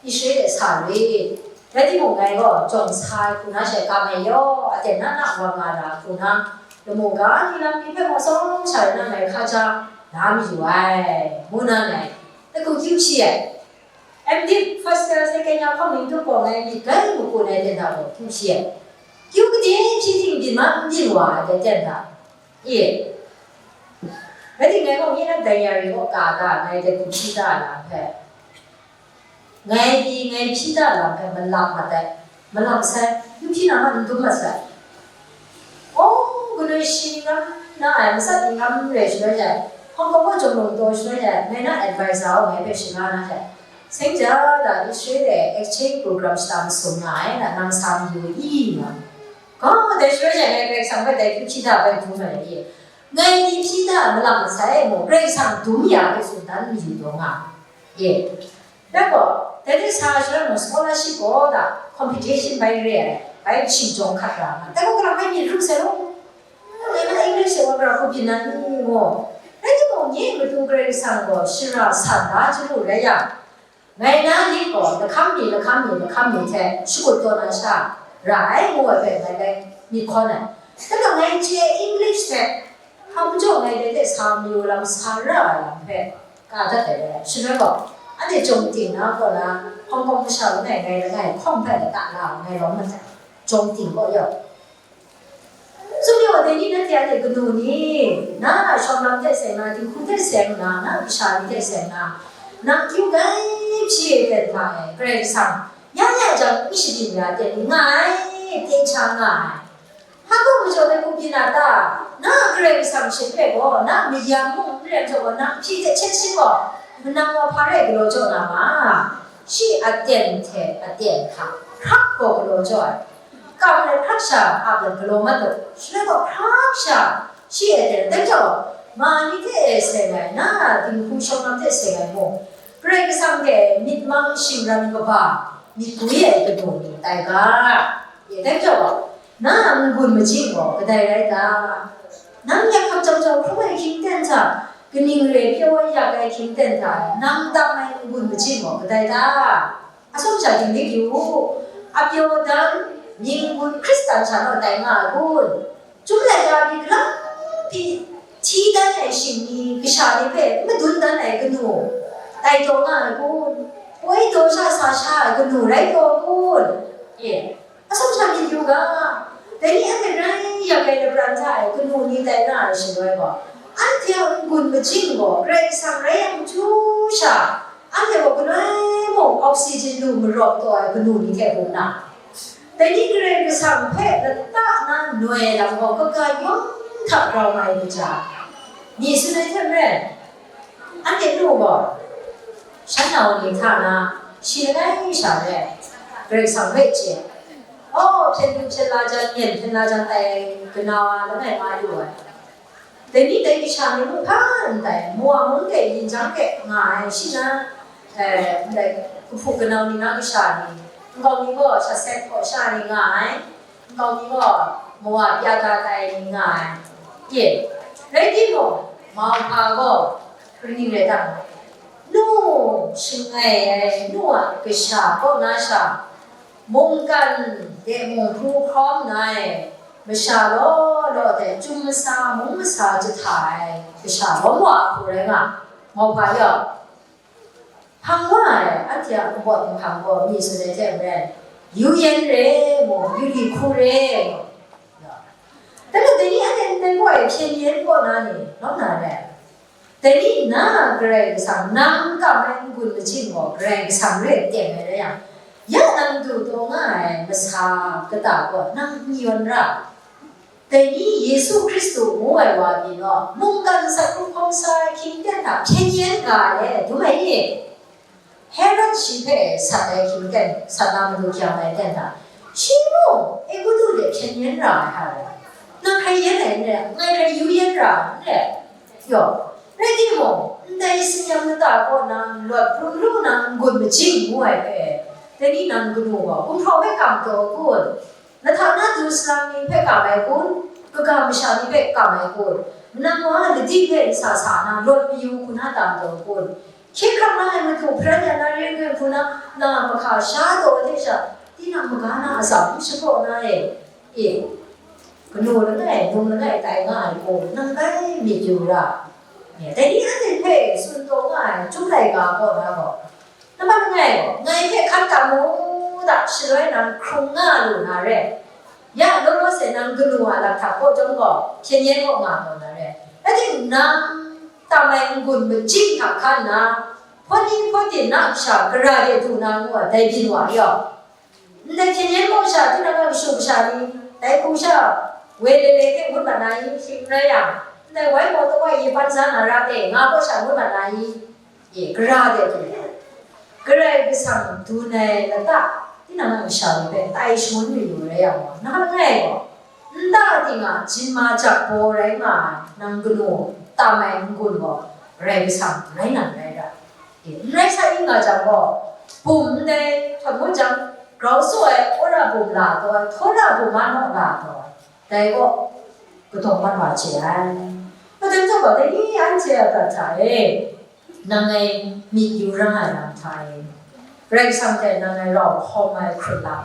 Israel de sa lu i, rai timung, ngai gaw jawng sa ai hku na she kam ai yaw, aten na na wa nga ra hku na, lamu ga ni lam ni hpe gaw tsawm sha rai na ngai hkaja la mayu ai, ngu na ngai, Dai hku kyu hpyi ai. M.Div first year, second year hpang ning tup gaw ngai myit gai makun ai ten hta gaw kyu hpyi ai. Kyu gade hpyi ting byin ma n byin wa ai ten hta. E. Rai timung, ngai gaw nye na diary kaw ka da, ngai dai hku hpyi da ai lam hpe. Ngai pyi, ngai hpyi da ai lam hpe malak mat ai. Malak sai, kyu hpyi na ma n dum mat sai. Oh, galoi shi ni ngam na ai, matsat ni ngam re shaloi jang, Hong Kong kaw jawng lawng taw shaloi jang, ngai na advisor gaw ngai hpe shaga na jang, Seng ja da, Israel e exchange program shata masum nga ai, na nang sa mayu i nga. Gaw, dai shaloi jang, ngai Karai Kasang hpe dai hpyi hpyi da bai dum ai i. Ngai ni hpyi da malak masai mu, Karai Kasang dum ya hpe tsun dan mayu taw nga. E. Dai gaw, dai hte sa shaloi mung scholarship gaw da, competition bai re ai, bai shi jawng hkat ra nga. Dai gaw, kalang bai myit ru sai law, ngai na English de wa gara hku byin na ni, ngu. Rai timung, nye matu Karai Kasang gaw shara san da chyalu rai yang, ngai na ning gaw lahkam mi, lahkam mi, lahkam mi hte shakut taw na sha ra ai, ngu ai hpe ngai bai myit hkawn ai. Dai gaw, ngai chye English hte, hpa majaw ngai dai hte sa mayu lam sa ra ai lam hpe, ka dat ai rai. Shaloi gaw, anhte jawng ting na kaw na, Hong Kong masha langai ngai langai hkawng hpe lata la ai ngai lawm mat ai, jawng ting kaw yaw. Tsun yaw, dai ni nanhte anhte kanu ni, na a shawng lam hte seng na, dinghku hte seng na, na kasha ni hte seng na, nang kyu gai hpyi ai ten hta e, Karai Kasang, ya ya jang n shading ya ten ni nga ai, ten sha nga ai. Hpa gaw majaw dai hku byin na ta? Na a Karai Kasang she hpe gaw, na mayam mung n rai majaw gaw, nang hpyi hte hkyet shin gaw, manang wa hpa rai galaw jaw na ma? Shi aten hte aten hta hkrak gaw galaw jaw ai. Kam let hkrak sha ap let galaw mat u. Shaloi gaw hkrak sha shi aten dai jaw, ma ni hte e seng ai, na a dinghku shawng lam hte seng ai mung, Karai Kasang hte myit mang shingran kaba myit gwi ai kanu ni tai ga. E dai jaw, na a n-gun majing gaw kadai rai ta? Nang yak hkap jang jau hkrum ai hkying ten hta, kaning re pyaw ai yak ai hkying ten hta, nang tam ai n-gun majing gaw kadai ta? Atsawm sha dinglik yu u, a pyaw dan, mying gun Hkristan sha naw tai nga ai kun? Chyum laika pyi galang pyi hti dan ai shingni kasha ni hpe n madun dan ai kanu tai taw nga ai kun? Poi daw sha sa sha ai kanu rai taw kun? E, atsawm sha myit yu ga, dai ni anhte grai yak ai lapran hta e kanu ni tai nga ai shaloi gaw, anhte a n-gun majing gaw Karai Kasang rai yang chyu sha, anhte gaw galoi mung oxygen lu marawp taw ai kanu ni hte bung na, dai ni Karai Kasang hpe lata na noi lam gaw kaga yawng hta grau nga ai kaja, ni tsun ai hte maren, anhte nu gaw, shan na wa ni hta na, shi langai sha re, Karai Kasang hpe chye, aw, hpyen du hpyen la jan, myen hpyen la jan tai, kanau a langai ma lu ai. Dai ni dai kasha ni mung hpa ndai, Mowa mung de yin jang de nga ai, shi na, eh, ndai, kahpu kanau ni na kasha ni, nkau mi gaw Shaset kaw sha ni nga ai, nkau mi gaw Mowa pya ga tai ni nga ai. Ye, rai timung, mauhpa gaw, kaning rai ta nga ai? Nu shangai ai, nu a kasha kaw na sha, mungkan de mung hkru hkawm nna e, masha law law de chyum masa, mung masa jahta ai kasha lawm wa hku rai nga, mauhpa yawng. Hpang wa ai, anhte a kabawt nhpang gaw mi tsun ai hte maren, yu yen re mung, yu li hku re mung, dai gaw dai ni anhte ndai gaw e hpyen yen kaw na ni, lawm na re? Dai ni na Karai Kasang nang kam ai n-gun majing gaw Karai Kasang re teng ai rai yang, ya nang du taw nga ai masa kata gaw nang n yawn ra. Dai ni Yesu Hkristu ngu ai wa pyi naw, mungkan sat hkrum hkawm sa ai hkying ten hta hpyen yen ga ai dum ai ni? Herod shi hpe sat ai hkying ten, sat na matu hkyam ai ten hta, shi mung Egutu de hpyen yen ra ai hta rai. Nang hkrai yen ai n re, ngai hkrai yu yen ra ai n re. Yaw, rai timung, ndai singnyam lata kaw na lawt pru lu na n-gun majing ngu ai hpe, dai ni nang kanu gaw gumhpraw hpe kam taw kun? Lahta na du salang ni hpe kam ai kun? Kaga masha ni hpe kam ai kun? Manang wa ladi hpe nsa sa na lawt mayu hku na tam taw kun? Hkye hkrang na ai matu hparan ya na ren ren hku na, na mahka sha taw ai hte sha, tinang maga na atsam n shapraw na e? E, kanu langai, num langai tai nga ai gaw, nang bai myit yu ra. Dai ni anhte hpe tsun taw nga ai Chyum laika kaw na gaw, nambat langai gaw, ngai hpe hkan tam mu da, shaloi nang hkrung nga lu na re. Ya, law law se nang kanu a lakhtak kaw chyawm gaw, hpyen yen kaw nga taw na re. Rai timung, nang tam ai n-gun majing hta hkan nna, hpawt ni hpawt din na kasha gara de du na ngu ai, dai byin wa yawng. Ndai hpyen yen kaw sha, tinang a kashu kasha ni, dai hku sha, woi lele hte ngut mat na i? Shing n rai yang, ndai wai gaw tawai ye pan sa na ra e, nga kaw sha ngut mat na i? E, gara de du, Karai Kasang dun ai lata, tinang a kasha ni hpe tai shangun mayu rai yang gaw, na langai gaw, nta ting a jinma jak baw rai nga ai, nang kanu tam ai n-gun gaw, Karai Kasang rai nang rai ra. E, n rai sa i nga jang gaw, bum ndai htawn ngut jang, grau saw ai wora bum la taw ai, htawra bum a naw la taw ai, dai gaw kadawng mat wa chye ai. Madan zawn gaw, dai ni anhte a prat hta e, nang ngai myit yu rang ai lam hta e, Karai Kasang hte nang ngai rau hkawm ai hkrut lam,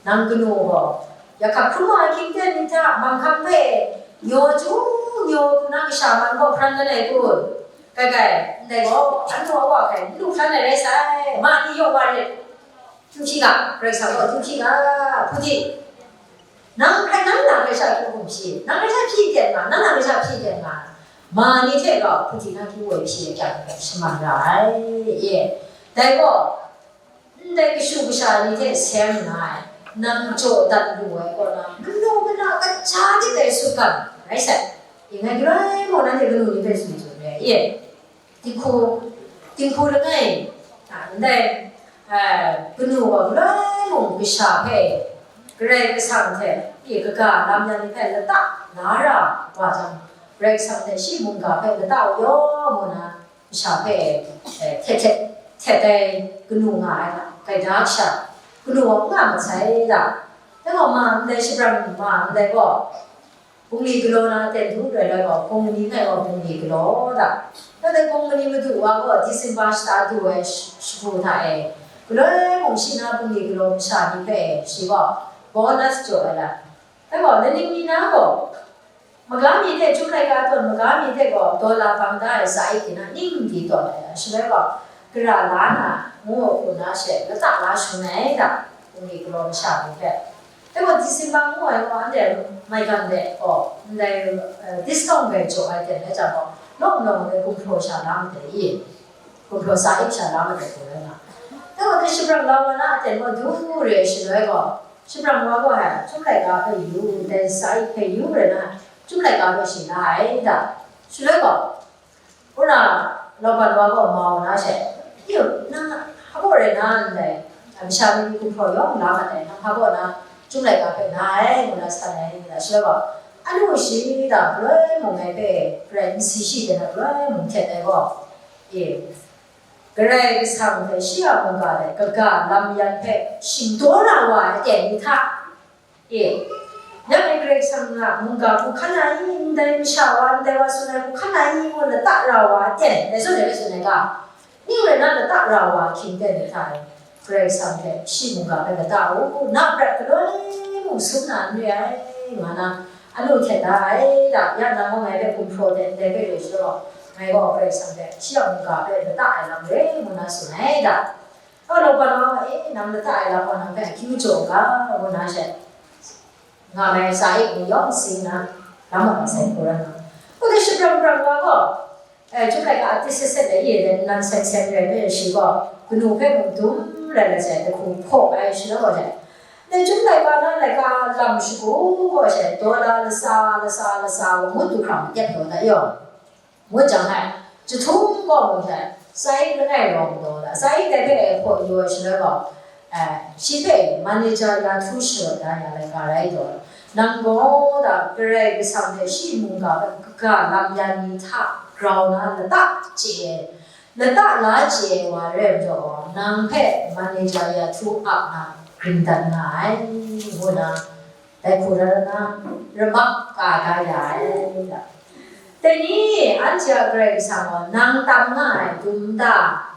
nang kanu gaw, ya hkap hkrum ai hkying ten ni hta manghkang hpe nyaw chyu nyaw hku na kasha man gaw hparan dan ai kun? Kai kai, ndai gaw, anhte a wa hkai n lu hkran ai rai sai, ma ni yawng wa rit. Htu hkyi ga, Karai Kasang gaw htu hkyi ga, hputi. Nang hkrai, nang na hkrai sha hkyu hkum shi, nang hkrai sha hpyi ten nga, nang na hkrai sha hpyi ten nga, ma ni hte rau hputi na hkyu woi hpyi ai kyang hpe shaman ra ai, ye. Dai gaw, ndai kashu kasha ni hte seng nna, nang jaw dat lu ai kaw na, manu mana kaja dik ai sutgan rai sai. Ning ai galoi mung nanhte kanu ni hpe tsun tsun re, ye. Dinghku, dinghku langai, a, ndai, a, kanu gaw galoi mung kasha hpe, Karai Kasang hte, ye, kaga lam yan ni hpe lata la ra wa jang, Karai Kasang hte shi mungga hpe lata u yaw, ngu na, kasha hpe, eh, htet htet, htet ai kanu nga ai hta, gaida kasha, kanu gaw n nga masai da. Dai gaw ma ndai, shapran ma ndai gaw, bungli galaw na aten du rai rai gaw, bungli ngai gaw bungli galaw da. Dai gaw bungli madu wa gaw December shata du ai sh-, shagu hta e, galoi mung shi na bungli galaw masha ni hpe shi gaw bonus jaw ai lam. Dai gaw, laning mi na gaw, maga mi hte Chyum laika tawn maga mi hte gaw dollar bang da ai sa ip di na ning di tawn ai, shaloi gaw, gara la na, ngu hku na she, lata la shangun ai da, bungli galaw masha ni hpe. Dai gaw, December ngu ai gaw, anhte maigan de gaw, ndai, eh, discount grai jaw ai ten ai jang gaw, nawng nawng de gumhpraw sha la madai i? Gumhpraw sa ip sha la madai gaw rai nga. Dai gaw, dai shapran la wa na aten gaw du re shaloi gaw, shapran wa gaw, hai, Chyum laika hpe yu, dai sa ip hpe yu rai na, Chyum laika hpe shi la ai da. Shaloi gaw, wora lauban wa gaw mau na she, yu, nang hpa baw rai na ndai, masha ni gumhpraw yawng la mat ai, nang hpa baw na Chyum laika hpe la ai, ngu na san ai, ngu na shaloi gaw, Anu shi da galoi mung ai hpe, Karai nsi shi de na galoi mung htet ai gaw, e, Karai Kasang hte shi a mungga hte kaga lam yan hpe shingdaw na wa ai aten ni hta, e, yang e Karai Kasang a mungga hku hkan ai, ndai masha wa, ndai wa tsun ai hku hkan ai ngu lata ra wa aten, dai zawn e rai tsun ai ga, ning rai na lata ra wa hkying ten ni hta e, Karai Kasang hte shi mungga hpe lata u, na prat galoi mung sum na n re ai, nga na, anu htet da ai da, ya nang gaw ngai hpe gumhpraw de ndai hpe re shi law, ngai gaw Karai Kasang hte shi a mungga hpe lata ai lam re ngu na tsun ai da. Kau law, pa na, e, nang lata ai lam gaw nang hpe akyu jaw ga, ngu na she, nga mai sa e, ni yawng si nna, lam mat masai hku rai nga. Kau de shapram pram wa gaw, e, chyum laika a tit set set ai e, nan seng seng rai me shi gaw, kanu hpe mung dum rai rai sai, dahku hpaw ai shi law gaw she, dai chyum laika na laika lam shagu gaw she, daw la lasa, lasa, lasa, wa ngut du hkra matyep taw da yaw. Ngut jang e, jahtum gaw mung she, sai langai rawng daw da, sai dai hpe e hpaw yu ai shaloi gaw, e, shi hpe manager ya htu sharawt da ya laika rai taw, nang gaw da Karai Kasang hte shi mungga hpe kaga lam yan ni hta grau na lata chye ai, lata la chye ai wa rai majaw gaw, nang hpe manager ya htu ap na gring dat nga ai, ngu na, dai hku rai na, ramak ka da ya ai da. Dai ni, anhte a Karai Kasang gaw nang tam nga ai dum nta,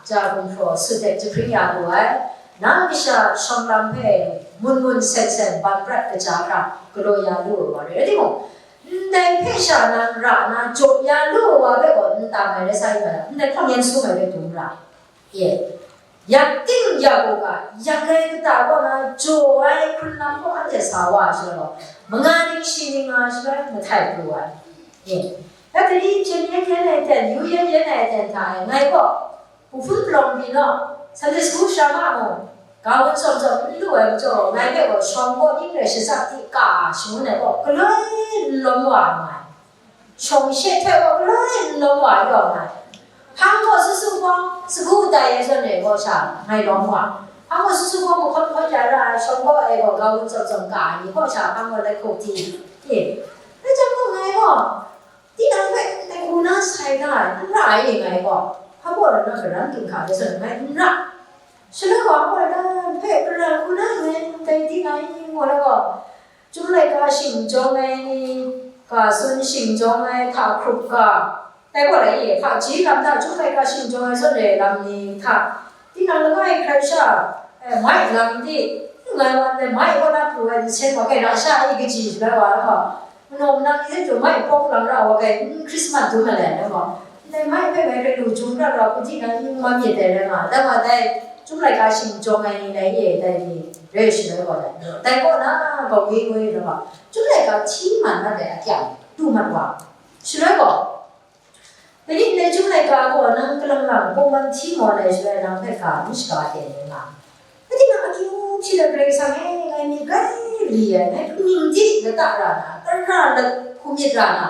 ja gumhpraw, sut hte jahpring ya lu ai, nang kasha shawng lam hpe mun mun sen sen ban prat kaja hkra galaw ya lu ai wa rai. Rai timung, ndai hpe sha nang ra na jaw ya lu ai wa hpe gaw n tam ai rai sa yu ga, ndai hpang yen sum ai hpe dum ra. Ye. Yak ting ya gaw ga, yak ai kata kaw na jaw ai hkrun lam gaw anhte sa wa ai shaloi gaw, manga ning shi ning nga shaloi mahtai pru ai. Ye. Ya tari hpyen yen yen ai ten, yu yen yen ai ten hta e, ngai gaw, hpu hpun palawng byin naw, Sunday school shara ma mung, ga wun tsawm tsawm n lu ai majaw, ngai hpe gaw shawng kaw ning rai shazak di ka shangun ai gaw, galoi n lawm wa nga ai. Shawng she hte gaw galoi n lawm wa yaw nga ai. Hpang gaw su su gaw, sagu tai ai zawn e gaw sha ngai lawm wa. Hpang gaw su su gaw mahkawn hkawn ya ra ai, shawng gaw e gaw ga wun tsawm tsawm ka ai ni gaw sha hpang gaw let hkuk di. E, dai jang gaw ngai gaw, tinang hpe dai hku na sai da ai, n ra ai e ngai gaw. Hpa gaw na garan ginhka de zawn ngai n ra. Shaloi gaw hpa gaw na hpe garan hku na ngai n tai di na i, ngu ai gaw, Chyum laika shing jawng ai ni, ga sun shing jawng ai hka hkrup ga, tai gaw lai e, hpaji lam hta chyum laika shing jawng ai zawn re ai lam ni hta, tinang langai hkrai sha, e, mai lam di, ngai wa ndai mai kaw na pru ai nsen wa, kai ra sha i kaji shaloi wa, manaw manang ni hte mung mai pawng lang ra wa, kai n Hkrismas dum ai lai, ngai gaw. Ndai mai hpe ngai hkrai lu jum ra ra, hku di na n man myit dai rai nga, dai wa dai, chyum laika shing jawng ai ni lai e, dai ni rai shaloi gaw dai, dai kaw na gaw ngwi ngwi rai nga, chyum laika hti man mat ai akyang, du mat wa. Shaloi gaw, dai ni ndai chyum laika gaw nang kalang lang, bungman hti maw lai shaloi nang hpe ga n shaga ten rai nga. Rai timung, akyu hpyi let Karai Kasang e, ngai myit grai li ai, ngai hpung ning di lata ra na, tara lat hku myit ra na,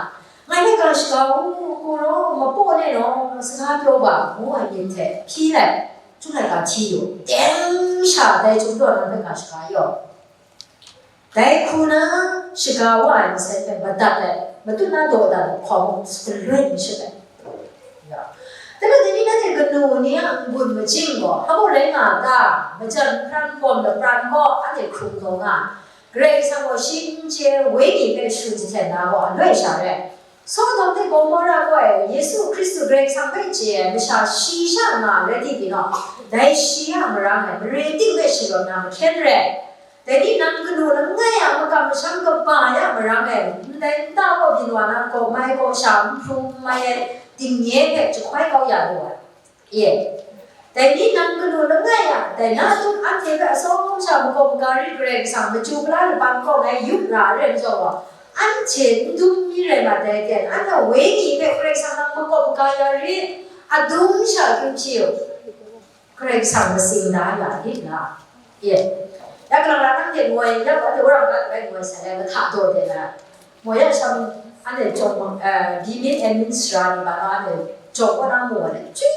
ngai hpe ga shaga u, hku raw, mapaw ne naw, saga pyaw ga, ngu ai myit hte hpyi let, chyum laika hti yu, teng sha dai chyum daw nang hpe ga shaga yaw. Dai hku na shaga wa ai masai hpe madat ai, matut na daw dat ai hkawng mung galoi n shut ai. Ya. Dai majaw dai ni nanhte kanu ni a n-gun majing gaw, hpa gaw rai nga a ta? Majan hpran gawm lapran gaw anhte hkrung taw nga ai. Karai Kasang gaw shi n chye ai Wenyi hpe shu jahten na gaw aloi sha rai. Sodom hte Gomora gaw e, Yesu Hkristu Karai Kasang hpe chye ai masha shi sha nga ai rai timung, dai shi a marang e mare ting hpe shalawn na mahkyen rai. Dai ni nang kanu langai a makam masham kaba ya marang e, ndai nta kaw byin wa na, gaw mai gaw sha, n hpru n mai ai dingnye hpe jahkoi kau ya lu ai. Ye. Dai ni nang kanu langai a, dai na tut anhte hpe atsawm sha makau maga rit Karai Kasang, machyu pala laban kaw ngai yup ra ai rai majaw gaw, anhte n dum mi rai mat dai ten, anhte wenyi hpe Karai Kasang nang makau maga ya rit, adum sha akyu hpyi u. Karai Kasang matsing da ya lit la? Ye. Ya kalang la nang de ngoi, ya wa de wara ga rai ngoi sa le, mahta daw de la. Ngoi ya sham, anhte jawng, eh, byi min en min sara ni ba na, anhte jawng kaw na mu wa le, chui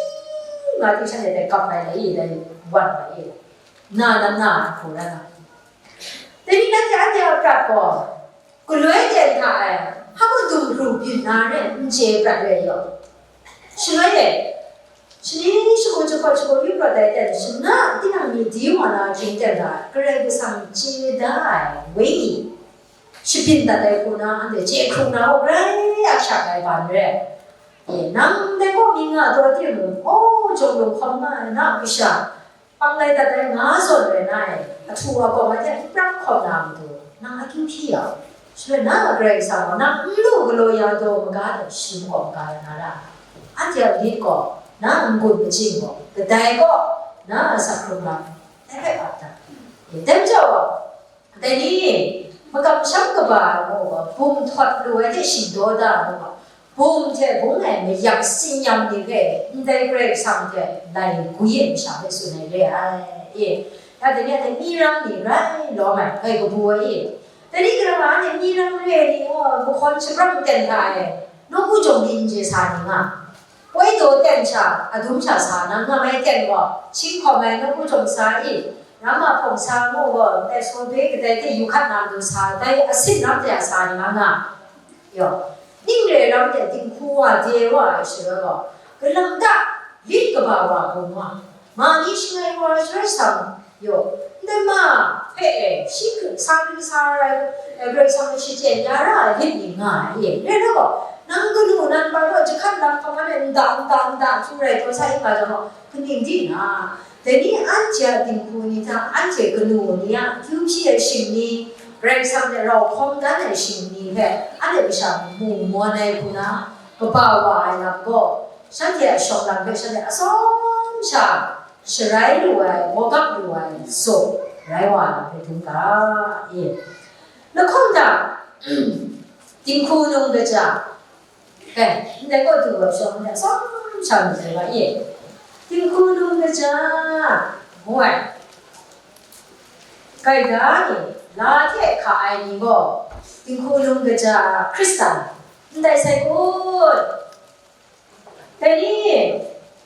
nga ting shanhte dai kap ai le, i dai wan wa i. Na, na, na, hku na na. Dai ni nanhte anhte a prat gaw, Galoi ten hta e, hpa mung dum hkru byin na re, n chye prat re yaw. Shaloi e, shani shagu jahpawt shagu yu prat ai ten, shana tinang myit di wa na hkying ten hta, Karai Kasang chye da ai wenyi, shabyin dat ai hku na, anhte chye hkrung na u, grai a shak ai ban re. E, nang dai gaw mi nga taw timung, o, jawng lung hkawm nga ai na kasha, panglai dat ai nga zawn rai na e, ahtu a gaw mai hte n prang hkawm na matu, nang akyu hpyi ya u. Shaloi na a Karai Kasang gaw nang n lu galaw ya daw maga hte shi makawp maga ya na ra. Anhte a myit gaw, na n-gun machyin gaw, kadai gaw, na a asak hkrung lam, dai hpe ap dat. E, dai majaw gaw, dai ni, makam masham kaba ai mu gaw, bum htawt lu ai hte shingdaw da ai mu gaw, bum hte bung e mayak tsin-yam ni hpe ndai Karai Kasang hte lai gwi ai masha hpe tsun ai re ai. E, ya dai ni a hte myi ram ni rai lawm ai, hpai kabu ai e. Dai ni kalang a ni myi ram re ai ni gaw, mahkawn shabrang ten hta e, nawku jawng ni n chye sa ni nga. Poi daw ten sha, adum sha sa na nga mai ten gaw, hkying hkawm ai nawku jawng sa i, ram a hpawng sa ngu gaw, ndai sawbe kadai hte yu hkat na matu sa, dai asin ram hte a sa ni nga nga. Yaw, ning re ram hte dinghku wa de wa ai shaloi gaw, galam ta, lit kaba wa bung wa, ma ni shangai wa shaloi sang, yaw, ndai ma hpe e, shi hku sa lu sa rai, e, Karai Kasang shachyen ya ra ai lit ni nga ai e. Rai nna gaw, nang kanu nan bai gaw jahkan lam hkam ai nta, nta, nta htu rai taw sa yu nga jang gaw, kaning di na? Dai ni anhte a dinghku ni hta, anhte kanu ni a akyu hpyi ai shing ni, Karai Kasang hte rau hkawm dan ai shing ni hpe, anhte masha mu mawn ai hku na, kaba wa ai lam gaw, shanhte a shawng lam hpe shanhte atsawm sha sharai lu ai, wagap lu ai zawn rai wa ai hpe dum ga, e. Lahkawng hta, dinghku num kaja, e, ndai gaw du ai shawng hpe atsawm sha myit dai ga, e. Dinghku num kaja, ngu ai, gaida ni, la hte hka ai ni gaw, dinghku num kaja Hkristan, ndai sai kun. Dai ni,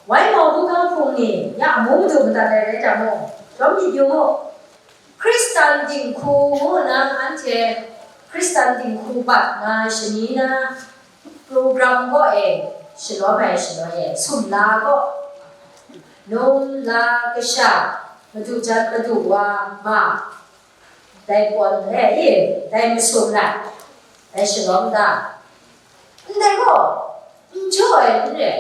wai mau buga hpung ni, ya amu madu madat ai rai jang mung, rawng myit yu mu. Hkristan dinghku ngu nna anhte Hkristan dinghku bat nga shani na program gaw e, shalawm ai shaloi e, sumla gaw, num la kasha, madu jan madu wa ma, dai pawt e, e, dai masum rai, dai shalawm da, ndai gaw, n jaw ai n re.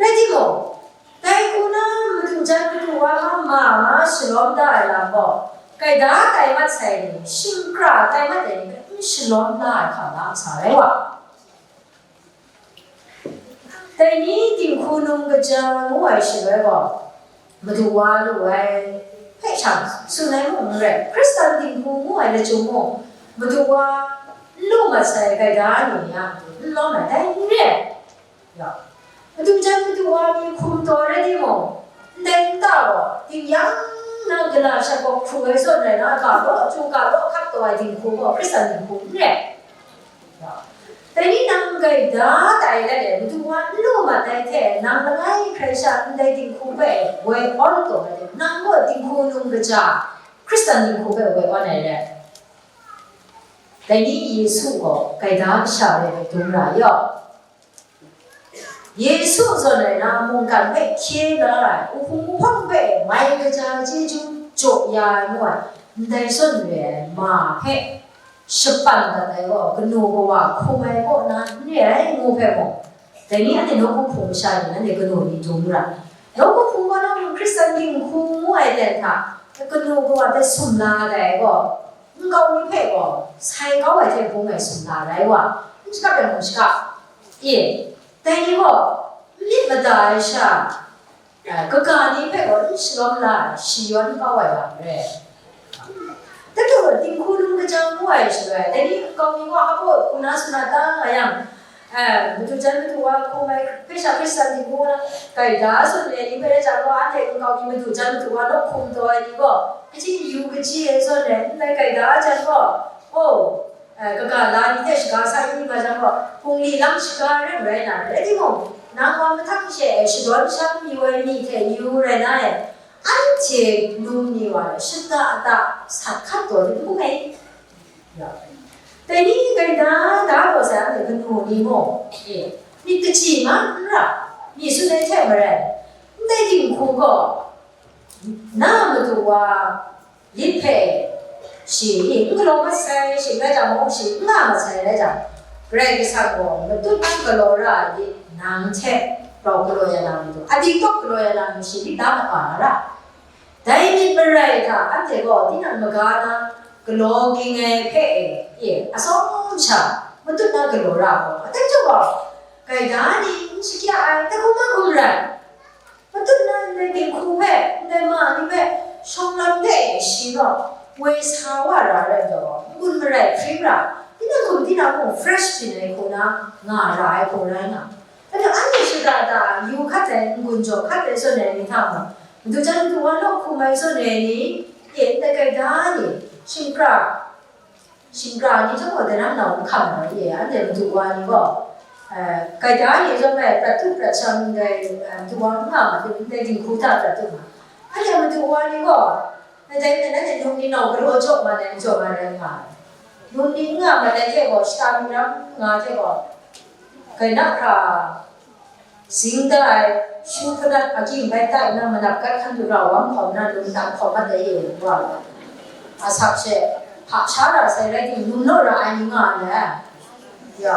Rai timung, dai hku na madu jan madu wa ma ma nga shalawm da ai lam gaw, gaida tai mat sai ni, shingkra tai mat ai ni hpe n shalawm da ai hkam na a sa rai wa. Dai ni dinghku num kaja ngu ai shaloi gaw, madu wa lu ai hpe sha tsun ai mung n rai, Hkristan dinghku ngu ai lachyum mung, madu wa n lu mat sai gaida ni a matu n lawm ai, dai n re ai. Ya. Madu jan madu wa mi hkum taw rai timung, ndai nta gaw, dingyang na gala sha gaw hkru ai zawn rai na, ga law, chyu ga law, hkap taw ai dinghku gaw, Hkristan dinghku n rai. Ya. Dai ni nang gaida tai let e, madu wa n lu mat ai hte, nang langai hkrai sha ndai dinghku hpe woi awn taw ai, nang gaw dinghku num kaja, Hkristan dinghku hpe woi awn ai re. Dai ni Yesu gaw gaida kasha rai hpe dum ra yaw. Yesu zawn ai na mungkan hpe hkye la ai, uhpung uhpang hpe mai kaja chyeju jaw ya ai ngu ai, ndai zawn re ai ma hpe shapan dat ai gaw, kanu kawa hkum ai kaw na n re ai ngu hpe mung, dai ni anhte nawku hpung masha ni, anhte kanu ni dum ra. Nawku hpung kaw na mung Hkristan dinghku ngu ai ten hta, kanu kawa hpe sumla ai gaw, nkau mi hpe gaw, sai kau ai hte bung ai sumla rai wa, n shakap yang hkum shakap. E, dai ni gaw, n myit mada ai sha, a, kaga ni hpe gaw n shalawm la ai, shi yawn kau ai wa re. Dai hte gaw, dinghku num kaja ngu ai shaloi, dai ni nkau mi gaw, hpa gaw, hku na suna ta nga yang, a, madu jan madu wa hkum ai hpe sha Hkristan dinghku na, gaida tsun ai ni hpe rai jang gaw, anhte nkau mi madu jan madu wa naw hkum taw ai ni gaw, kaji yu kaji ai zawn e, ndai gaida jan gaw, o, e, kaga la ni hte shaga sa yu nga jang gaw, hpung li lam shaga rai rai na, rai timung, nang wa mahtang she e shadawn shang yu ai mi hte yu rai na e, anhte num ni wa e shada da sat hkat taw di n bung ai. Ya. Dai ni gaida da gaw sai anhte kanu ni mung, e, myit kachyi ma n ra, myit sun ai hte maren, ndai dinghku gaw na madu wa lit hpe shi n galaw masai, shi rai jang mung, shi n nga masai rai jang, Karai Kasang gaw matut n galaw ra ai lit nang hte rau galaw ya na matu, a dingtawk galaw ya na matu shi lit da mat wa na ra. Dai myit marai hta anhte gaw tinang maga na galaw ging ai hpe e, e, atsawm sha matut na galaw ra gaw, aten chyawm gaw, gaida ni n shakya ai, dai hkrum na hkrum rai. Matut na ndai dinghku hpe, ndai ma ni hpe, shawng lam de shi gaw, woi sa wa ra ai majaw, n-gun marai hpring ra, tinang hkum tinang mung fresh byin ai hku na nga ra ai hku rai nga. Anhte anhte shada da yu hkat ai, n-gun jaw hkat ai zawn ai ni hta mung, madu jan madu wa law hkum ai zawn ai ni, e, ndai gaida ni, shingkra, shingkra ni chyawm gaw, dai ram nau n hkam ai, e, anhte madu wa ni gaw, eh, gaida ni zawn ai prat tup prat sham ndai, eh, madu wa n nga ma, ndai dinghku hta prat tup ma. Anhte madu wa ni gaw, Dai hte nanhte num ni nau galaw jaw ma ai, jaw ma ai rai nga ai. Num ni n nga ma ai hte gaw, shata myi ram nga hte gaw, gaina hkra zing da ai, shu hpanat akying bai tai nna, manap gat hkan du ra wang hkawm na, num nang hkawm mat ai e, wa ai. Asak she, hpa sha ra sai rai timung, num law ra ai ni nga ai. Ya.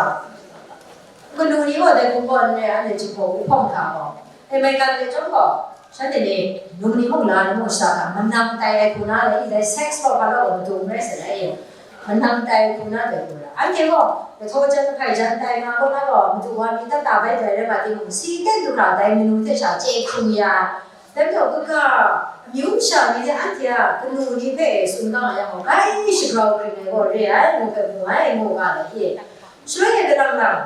Kanu ni gaw dai hpung gaw n re ai, anhte jinghpaw wuhpawng hta gaw. E, maigan re chyawm gaw, shanhte ni num ni mung la ni mung shada hta manang tai ai hku na le, i dai sex law hpa law gaw madu n rai sai ai e. Manang tai ai hku na dai hku ra. Anhte gaw, lahtaw jan, hpai jan tai nga gaw na gaw, madu wa mi tata bai dai rai nga timung, si ten du hkra dai manu hte sha chye hkrung ya ai. Dai majaw, kaga, amyu masha ni hte anhte a kanu ni hpe tsun ga nga yang gaw, grai shagrau hkring ai gaw re ai, ngu hpe mu ai, ngu ga ai e. Shaloi e kalang lang,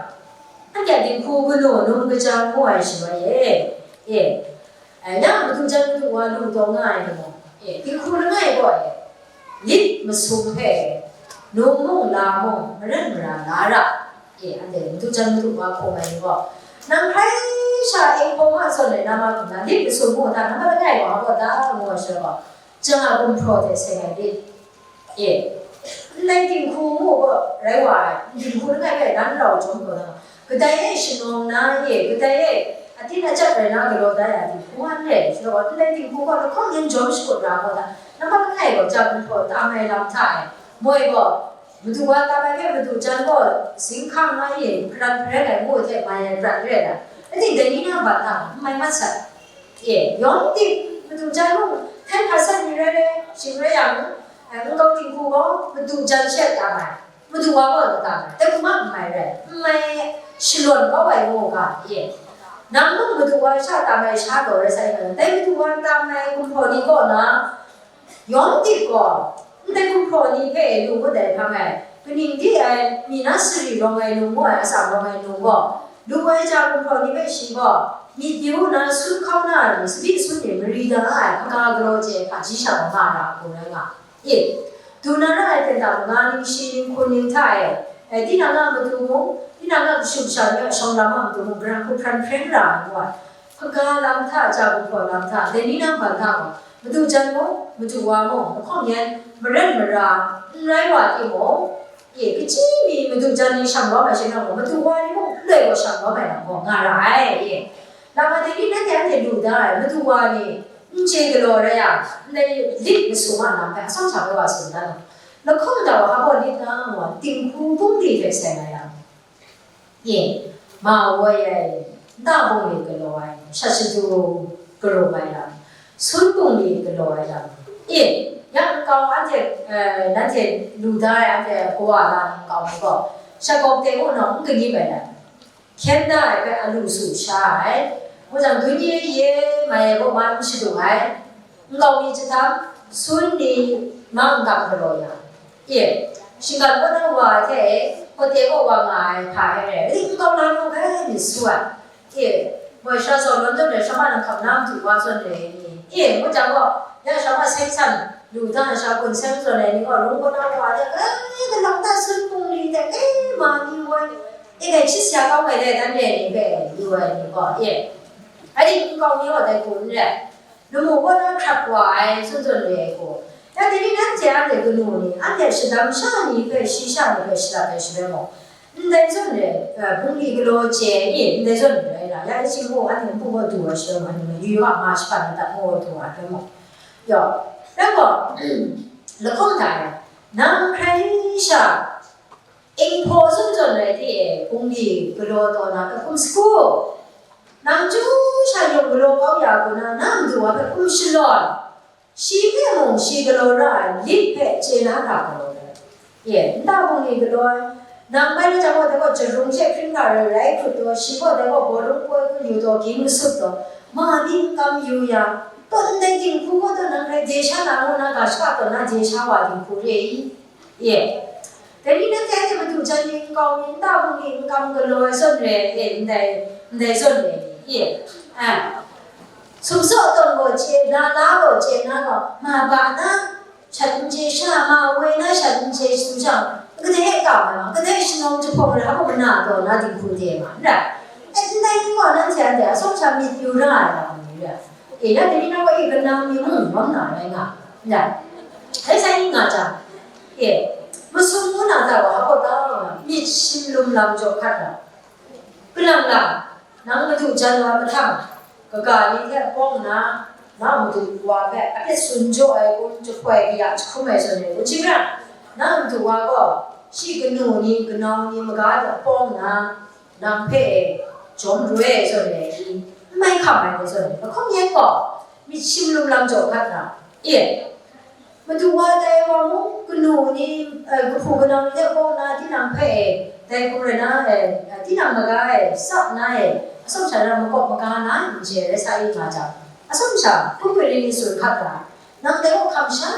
anhte a dinghku kanu num kaja ngu ai shaloi e, e, e, ya madu jan madu wa lu taw nga ai ni mung, e, dinghku langai gaw, e, lit masum hpe, num mung la mung, maren mara la ra, e, anhte madu jan madu wa hkum ai ni gaw, nang hkrai sha e hpawng a zawn e na ma hkum na, lit masum mung hta na ma langai wa gaw da, ngu ai shaloi gaw, Jan a gumhpraw hte seng ai lit. E, ndai dinghku ngu gaw rai wa ai, dinghku langai rai dan rau chyawm gaw na, kadai e shanawng na e, kadai e atin ajat rai na galaw da ya dinghku wa n rai, shaloi gaw, ndai dinghku gaw lahkawng yan jawm shakut ra gaw na, nambat langai gaw ja gumhpraw tam ai lam hta e, moi gaw, Madu wa tam ai hpe madu jan gaw, zinghkang na e, hparan hparai ai ngu hte mai ai prat re ai lam, ating dai ni na ban hta n mai mat sai. E, yawng ting, madu jan mung, ten percent ni rai rai, shing rai yang, e, nkau dinghku gaw, madu jan she tam ai, madu wa gaw n tam ai, dai hku ma n mai rai, n mai shalawn kau ai ngu ga, e. Nang mung madu wa sha tam ai sha taw rai sai nga, dai madu wa tam ai gumhpraw ni kaw na, Yawng tip gaw, ndai gumhpraw ni hpe lu ngut ai hpang e, kaning di ai, mi na sari rawng ai num ngu ai, atsam rawng ai num gaw, lu ai ja gumhpraw ni hpe shi gaw, myit yu na sun hkau na ni, tsabyi sun ni mari da ai, hpaga galaw chye hpaji sha wa nga ra ai hku rai nga, i, du na ra ai ten hta manga ning shi ning hkun ning hta e, e, tinang a matu mung, tinang a kashu kasha ni a shawng lam a matu mung, gara hku hpran hpren ra ai ngu ai, hpaga lam hta, ja gumhpraw lam hta, dai ni nang hpan hta gaw, Madu jan mung, madu wa mung, lahkawng yan, maren mara, n rai wa timung, e, kaji mi madu jan ni shang lawm ai sha na gaw, madu wa ni mung, n rai gaw shang lawm ai lam gaw nga ra ai, e. Lama dai ni nanhte anhte lu da ai, madu wa ni, n chye galaw rai yang, ndai lit masum a lam hpe atsawm sha bai wa tsun dan ai. Lahkawng da wa hpa gaw lit na, ngu ai, dinghku bungli hte seng ai lam. Ye, ma woi ai, nta bungli galaw ai, shat shadu karum ai lam, sun bungli galaw ai lam, e, yang nkau anhte, eh, nanhte lu da ai anhte kawa la ai nkau ni gaw, shakawk de kaw nawng n kanip ai lam, hkyen da ai hpe alu su sha ai, ngu jang, dun ye ye mai ai kaw man n shadung ai, Nkau mi jahtam, sun ni mang n gap galaw yang, e, shinggan kaw na wa hte, hkawte kaw wa nga ai hpa hpe rai, nkau la mu hkrai myit su ai, e, moi sha zawn lawm zawn rai, sha ma lang hkap na madu wa zawn rai ni, e, ngu jang gaw, ya sha ma seng san, lu da sha gun seng zawn rai ni gaw, rung kaw na wa hte, e, galang da sun bungli hte, e, ma ni woi, e, dai hpyi sa kau ai dai dan re ni hpe, lu ai ni gaw, e, ai nkau mi gaw dai hku n rai. Lamu kaw na hkrat wa ai, tsun tsun re ai hku, Ya dai ni nanhte anhte kanu ni, anhte shadam sha ni hpe, shi sha ni hpe shadap ai shaloi mung, ndai zawn re, eh, bungli galaw chye ni, ndai zawn re rai na, ya, i ching gaw anhte npu gaw du ai shaloi mung, anhte mayu a ma shapan madat ngu ai du ai hpe mung. Yaw, rai gaw, lahkawng hta e, nang hkrai sha, Inghpaw zawn zawn rai de, bungli galaw taw na hpe hkum sagu, nang chyu sha yawng galaw kau ya hku na, na madu wa hpe hkum shalawn, shi hpe mung shi galaw ra ai lit hpe chye na hkra galaw ai. Ye, nta bungli galaw ai, nang bai na jang gaw, dai gaw jarung she hpring hkra rai rai hkrut taw, shi gaw dai gaw bawlung poi hku yu taw, ging masut taw, ma ni n kam yu ya, taw ndai dinghku gaw taw nang rai je sha na ngu na ga shaka taw na je sha wa dinghku re i? Ye. Dai ni nanhte anhte madu jan ni nkau mi nta bungli nkam galaw ai zawn re, e, ndai, ndai zawn re, ye. A. Sumsaw tawn gaw chye, na la gaw chye na gaw, ma ba na, shat n chye sha, ma woi na shat n chye su shang, kadai e kau ai ma, kadai e shanawng jahpawng ra gaw mana taw na dinghku de ma, n rai. E, ndai ni gaw nanhte anhte atsawm sha myit yu ra ai lam ni re. E, ya dai ni na gaw e kanang mi mung rawng na rai nga, n rai. Dai sai ni nga jang, E, masum ngu na hta wa hpa ta, myit shim lum lam jaw hkat na. Kalang lang, nang madu jan wa mahtang, kaga ni hte pawng nna, nang madu wa hpe a pyet sun jaw ai kun jahpoi kaya jahkrum ai zawn e, kun shing rai, nang madu wa gaw, shi kanu ni, kanau ni maga hte pawng nna, nang hpe jawm roi ai zawn e, n mai hkam ai zawn e, lahkawng yan gaw, myit shim lum lam jaw hkat na. E, Madu wa tai wa mung, kanu ni, eh, kahpu kanau ni hte kaw nna, tinang hpe, eh, dai hku rai na, eh, tinang maga, eh, tsap nna, eh, atsawm sha na makawp maga na, n chye rai sa i nga jang, atsawm sha, hpung gwi ni ni tsun hkat ga, nang dai gaw hkam sha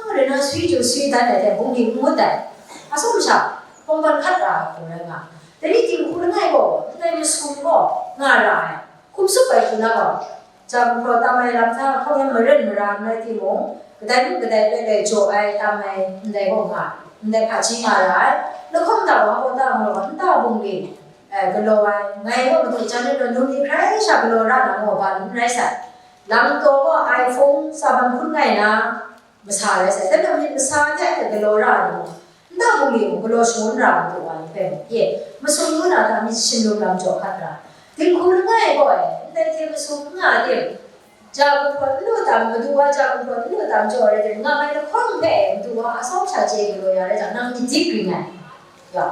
rai na swi chyu swi dan ai hte bungli n ngut ai, atsawm sha, pawng ban hkat ra ai hku rai nga, dai ni dinghku langai gaw, ndai masum gaw, nga ra ai, hkum tsup ai hku na gaw, Jahku hpraw tam ai lam hta hkawng yan maren mara n rai timung, kadai mung kadai loi loi jaw ai tam ai ndai gaw nga, ndai hpaji nga ra ai. Lahkawng da wa gaw da nga gaw nta bungli, eh, galaw ai, ngai gaw madu jan rai gaw, num ni hkrai sha galaw ra na gaw ban n rai sai. Lam taw gaw iPhone sa ban hkun ngai na, masa rai sai. Dai majaw myit masa hte galaw ra ai mung, nta bungli mung galaw shangun ra ai madu wa ni hpe mung, ye, masum ngu na hta myit shim lum lam jaw hkat ra, dinghku langai gaw e, ndai hte masum n nga tim, ja gumhpraw n lu tam, madu wa ja gumhpraw n lu tam jaw rai tim, nga mai lahkawng hpe madu wa atsawm sha chye galaw ya rai jang, nang myit dik ring ai. Ya.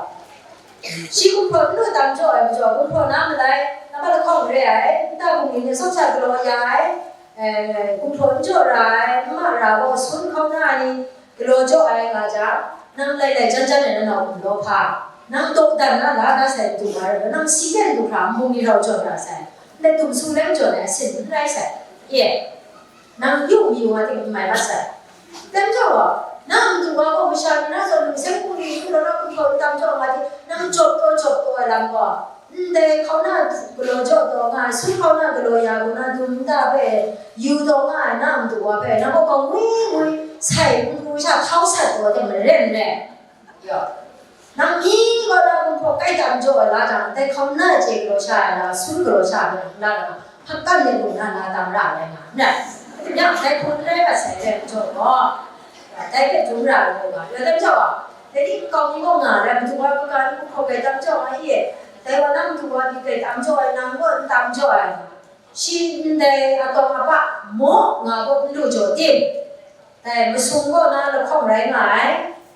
Shi gumhpraw n lu tam jaw ai majaw, gumhpraw na malai, nambat lahkawng re ai, nta bungli ni atsawm sha galaw ya ai, eh, gumhpraw n jaw ra ai, n ma ra gaw, sun hkauna ni galaw jaw ai nga jang, nang lai lai jan jan ai na nau gumlaw hpa, nang dawdan na la da sai du nga rai, nang si len du hkra nbung ni rau jaw ra sai, ndai dum sung lem jaw ai asin n rai sai, ye, nang yu mi wa ting n mai mat sai. Dai majaw gaw, nang madu wa gaw masha ni na zawn, nsen hku ni hku rawt na hku hkau n tam jaw nga ting, nang jawp taw jawp taw ai lam gaw, ndai hkauna galaw jaw taw nga ai, sun hkauna galaw ya gaw na dum nta hpe yu taw nga ai na madu wa hpe, nang gaw kangwi ngwi sai n pru sha htau sat taw ai hte maren re. Yaw. Nang mi gaw na gumhpraw kai tam jaw ai la jang, dai hkauna chye galaw sha ai la, sun galaw sha ai la, hpakan myit mung na la tam ra ai nga, n rai. Nya, dai hku n rai mat sai re majaw gaw, dai hpe dum ra ai gaw nga, rai dai majaw gaw, dai ni nkau ni gaw nga rai, madu wa kaga ni gumhpraw kai tam jaw ai e, dai wa na madu wa ni kai tam jaw ai, nang gaw n tam jaw ai, shi ndai atawng apa maw nga gaw n lu jaw tim? Dai masum gaw na lahkawng rai nga ai.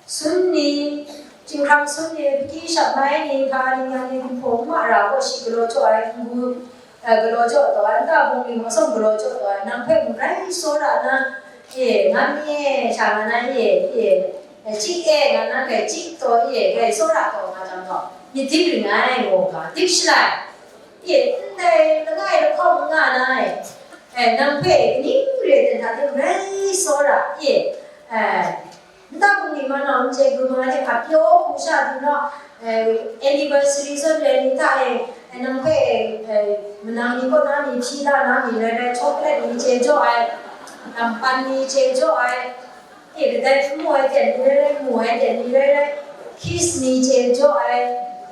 Sun ni, chyinghkrang sun ni, paki shap mai ni, hpa ni, nga ni, gumhpraw n ma ra gaw shi galaw jaw ai, n gu, eh, galaw jaw taw ai, nta bungli mung atsawm galaw jaw taw ai, nang hpe mung rai tsawra na, e, nga mi e, sha nga na e, e, e, chyi e, nga na grai chyi taw e, grai tsawra taw nga jang gaw, myit dik ring ai, gaw ga, dik shalai. E, ndai langai lahkawng n nga na e, e, nang hpe kaning re ai hta hte rai tsawra e, e, Nta bungli ma nau n chye, gruma hte hpa pyaw hku sha du na, eh, anniversary zawn re ni hta e, eh, nang hpe, eh, manang ni kaw na ni hpyi la na ni rai rai, chocolate ni chye jaw ai, nampan ni chye jaw ai, e, kadai n mu ai ten ni rai rai, mu ai ten ni rai rai, kiss ni chye jaw ai,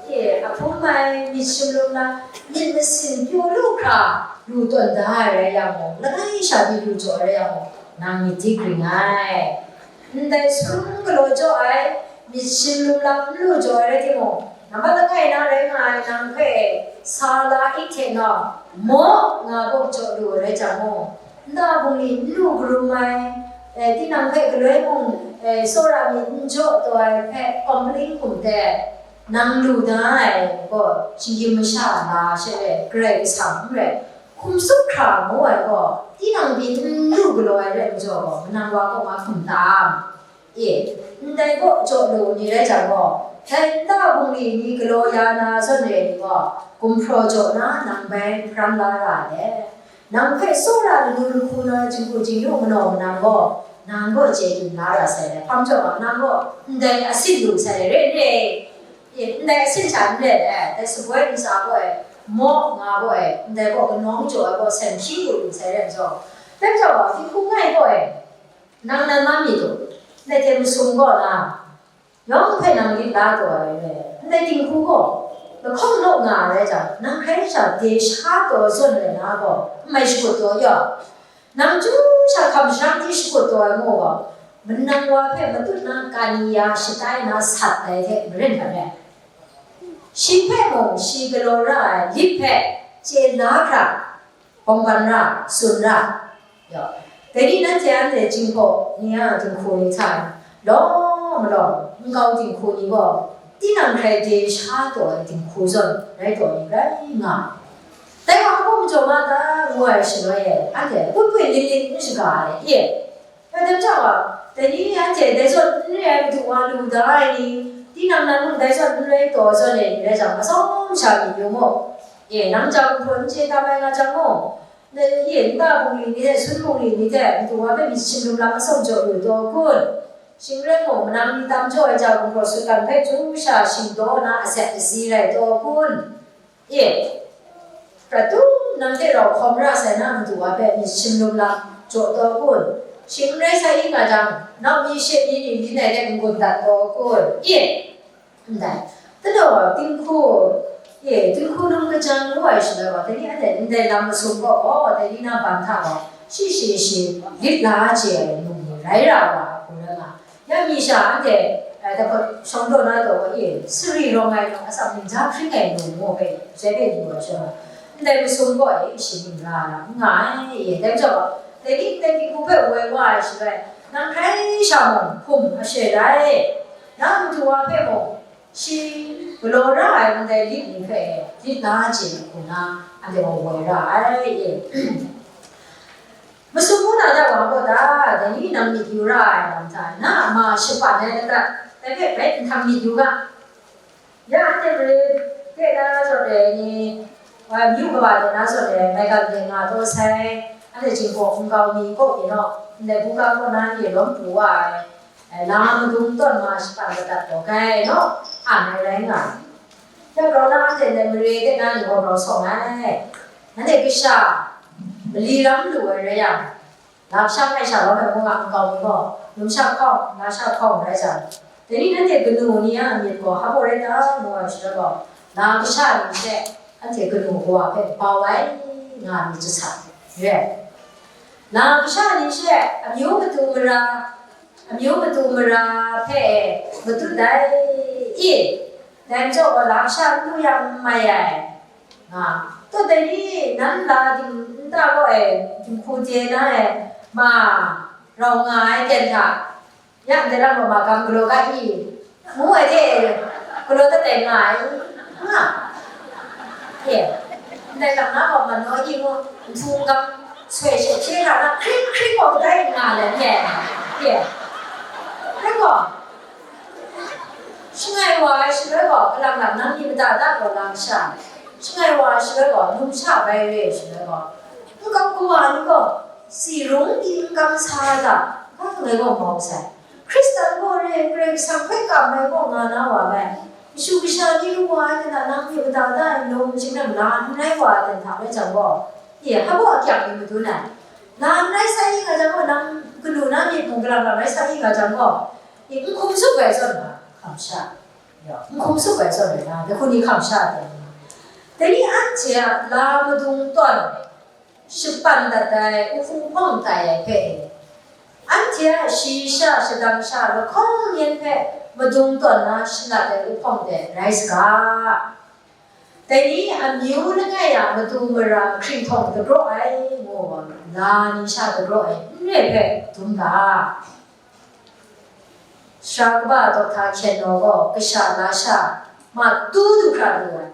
e, ahpung mai myit shim lum na, myit masin pyaw lu hkra, lu tawn da ai rai yang gaw, langai sha pyi lu jaw ai rai yang gaw, nang myit dik ring ai. Ndai sum galaw jaw ai, myit shim lum lam n lu jaw ai rai timung, nambat langai na rai nga ai nang hpe sa la ik hte nau, maw nga gaw jaw lu ai rai jang mung, nta bungli n lu karum ai, eh, tinang hpe galoi mung, eh, tsawra myit n jaw taw ai hpe kawmling hkum hte nang lu da ai gaw, shayin masha la she rai, Karai Kasang n rai, hkum tsup hkra ngu ai gaw, tinang pyi n lu galaw ai rai majaw gaw, manang wa kaw nga hkum tam. E, ndai kaw jaw lu ni rai jang gaw, dai nta bungli ni galaw ya na zawn re ai ni gaw, gumhpraw jaw na nang bai hparan la ra ai. Nang hpe tsawra lanu lahku na jingku jingyu manaw manang gaw, nang gaw chye dum la ra sai ai. Hpa majaw, nang gaw ndai asin lu sai ai, re n re? E, ndai asin sha n re ai, dai shaboi ntsa gaw e, maw nga gaw e, ndai gaw kanawng jaw ai gaw, sen hpyi lu lu sai rai majaw, dai majaw, dinghku ngai gaw e, nang nan man mi du, ndai hte masum gaw na, yawng hpe nang lit la taw ai re, ndai dinghku gaw, lahkawng naw nga ai rai jang, nang hkrai sha de sha taw zawn rai na gaw, n mai shakut taw yaw, nang chyu sha hkam sharang di shakut taw ai ngu gaw, manang wa hpe matut na kani ya shatai na sat ai hte maren hkrat ai. Shi hpe mung shi galaw ra ai lit hpe chye la hkra, bawngban ra, tsun ra. Yaw, dai ni nanhte anhte jinghpaw ni a dinghku ni hta e, lawm malawm nkau dinghku ni gaw, tinang hkrai de sha taw ai dinghku zawn rai taw ni rai nga ai. Dai wa hpa majaw ma ta ngu ai shaloi e, anhte put put lit lit n shaga ai, e, dai majaw a, dai ni anhte dai zawn n re ai matu wa lu da ai ni, tinang nan mung dai zawn n rai taw zawn e, rai jang, atsawm sha myit yu mu. E, nang jang hpawn n chye tam ai nga jang mu. Dai ni e, nta bungli ni hte sun bungli ni hte matu wa hpe myit shim lum lam atsawm jaw lu taw kun? Shing rai mung, manang ni tam jaw ai jang, gumhpraw sutgan hpe chyu sha shingdaw na azet azi rai taw kun? E, prat tu nang hte rau hkawm ra sai na matu wa hpe myit shim lum lam jaw taw kun? Shing n rai sai nga jang, nau mi she ni ni nin ai hte n-gun dat taw kun? E, ndai, tadaw dinghku, e, dinghku num kajang ngu ai shaloi gaw, dai ni anhte ndai lam masum gaw, gaw, dai ni na ban hta gaw, shi shi shi lit la chye ai num ni rai ra wa hku rai nga. Ya mi sha anhte, eh, dahpawt shawng daw na daw wa e, sari rawng ai num, atsam ning ja hpring ai num ngu hpe, jai hpe du ai sha, ndai masum gaw e, shi ning ra na n nga ai, e, dai majaw, dai ni, dai ni hku hpe woi wa ai shaloi, nang hkrai sha mung hkum ashe rai, na matu wa hpe mung, shi galaw ra ai ndai lit ni hpe lit na chye hku na, anhte gaw woi ra ai, e. Masum ngu na da wa gaw ta, dai ni nang myit yu ra ai lam hta, na a ma shapan ai ladat, dai hpe bai nhtang myit yu ga. Ya anhte mare de na zawn re ai ni, wa, myu kaba de na zawn re ai, maigan de nga taw sai, anhte Jinghpaw hkungga mi kaw pyi naw, ndai buga kaw na ni lawm pru wa ai, eh, la madung tawn ma shapan ladat gaw gai naw, an ai rai nga ai. Ya grau na anhte ndai mare de na ni gaw grau sawng ai. Nanhte kasha mali ram lu ai rai yang, la kasha ngai sha lawm ai mung a nkau mi gaw, numsha hkawng, lasha hkawng rai jang, dai ni nanhte kanu ni a myit gaw hpa rai ta ngu ai shaloi gaw, la kasha ni she anhte kanu kawa hpe bau ai nga myit jahta re ai. La kasha ni she amyu matu mara, amyu matu mara hpe matut ai, i, dai majaw gaw, la kasha n du yang n mai ai. Nga, tut ai ni, nan la ding nta gaw e, dinghku chye na e, ma, rau nga ai ten hta, ya ndai lam gaw ma gam galaw ga i, ngu ai hte, galaw dat ai nga ai, nga. E, ndai lam na gaw ma naw i ngu, nhtu gam soi she hkye hkra na, hkring hkring gaw kadai nga ai le, e, e, rai gaw, shangai wa ai shaloi gaw, kalang lam nang myit mada da gaw lang sha, shangai wa ai shaloi gaw, numsha bai re ai shaloi gaw, nkau kawa ni gaw, tsi rung di n kam sa ai ga, ga hkrai gaw mau sai. Hkristan gaw re ai Karai Kasang hpe kam ai gaw nga na wa ai. Kashu kasha ni lu wa ai hte na nang myit mada da ai lawm shing nang la n rai wa ai ten hta rai jang gaw, e, hpa gaw akyang ni madun ai. La n rai sai nga jang gaw, nang kanu na myit mung galang lam rai sai nga jang gaw, e, n hkum tsup ai zawn na, hkam sha. Ya, n hkum tsup ai zawn rai na, dai hku ni hkam sha ai. Dai ni anhte a la madung tawn shapan dat ai, nhpu hpawng tai ai hpe, Anhte a shayi sha, shadang sha, lahkawng yan hpe madung tawn na shalat ai uhpawng de rai saga. Dai ni amyu langai a matu mara hkringhtawng dagraw ai, ngu ai, la ni sha dagraw ai n re hpe dum ga. Sara kaba dawk hta hkyen naw gaw kasha la sha ma tu du hkra lu ai,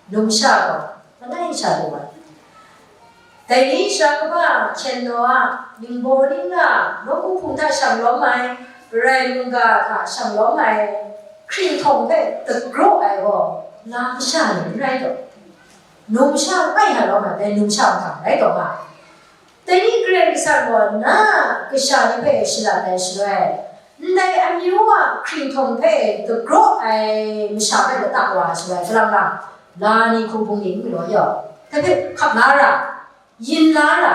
numsha gaw langai sha lu ai. Dai ni sara kaba hkyen naw a, ningbaw ningla, nawku hpung hta shang lawm ai, garai mungga hta shang lawm ai, hkringhtawng hpe dagraw ai gaw, la masha ni n rai taw, numsha bai hta lawm ai, dai numsha mahtang rai taw nga ai. Dai ni Karai Kasang gaw na a kasha ni hpe shalat ai shaloi, ndai amyu a hkringhtawng hpe dagraw ai masha hpe lata wa shaloi, galang lang, la ni hku bungli n galaw yaw, dai hpe hkap la ra, yin la ra,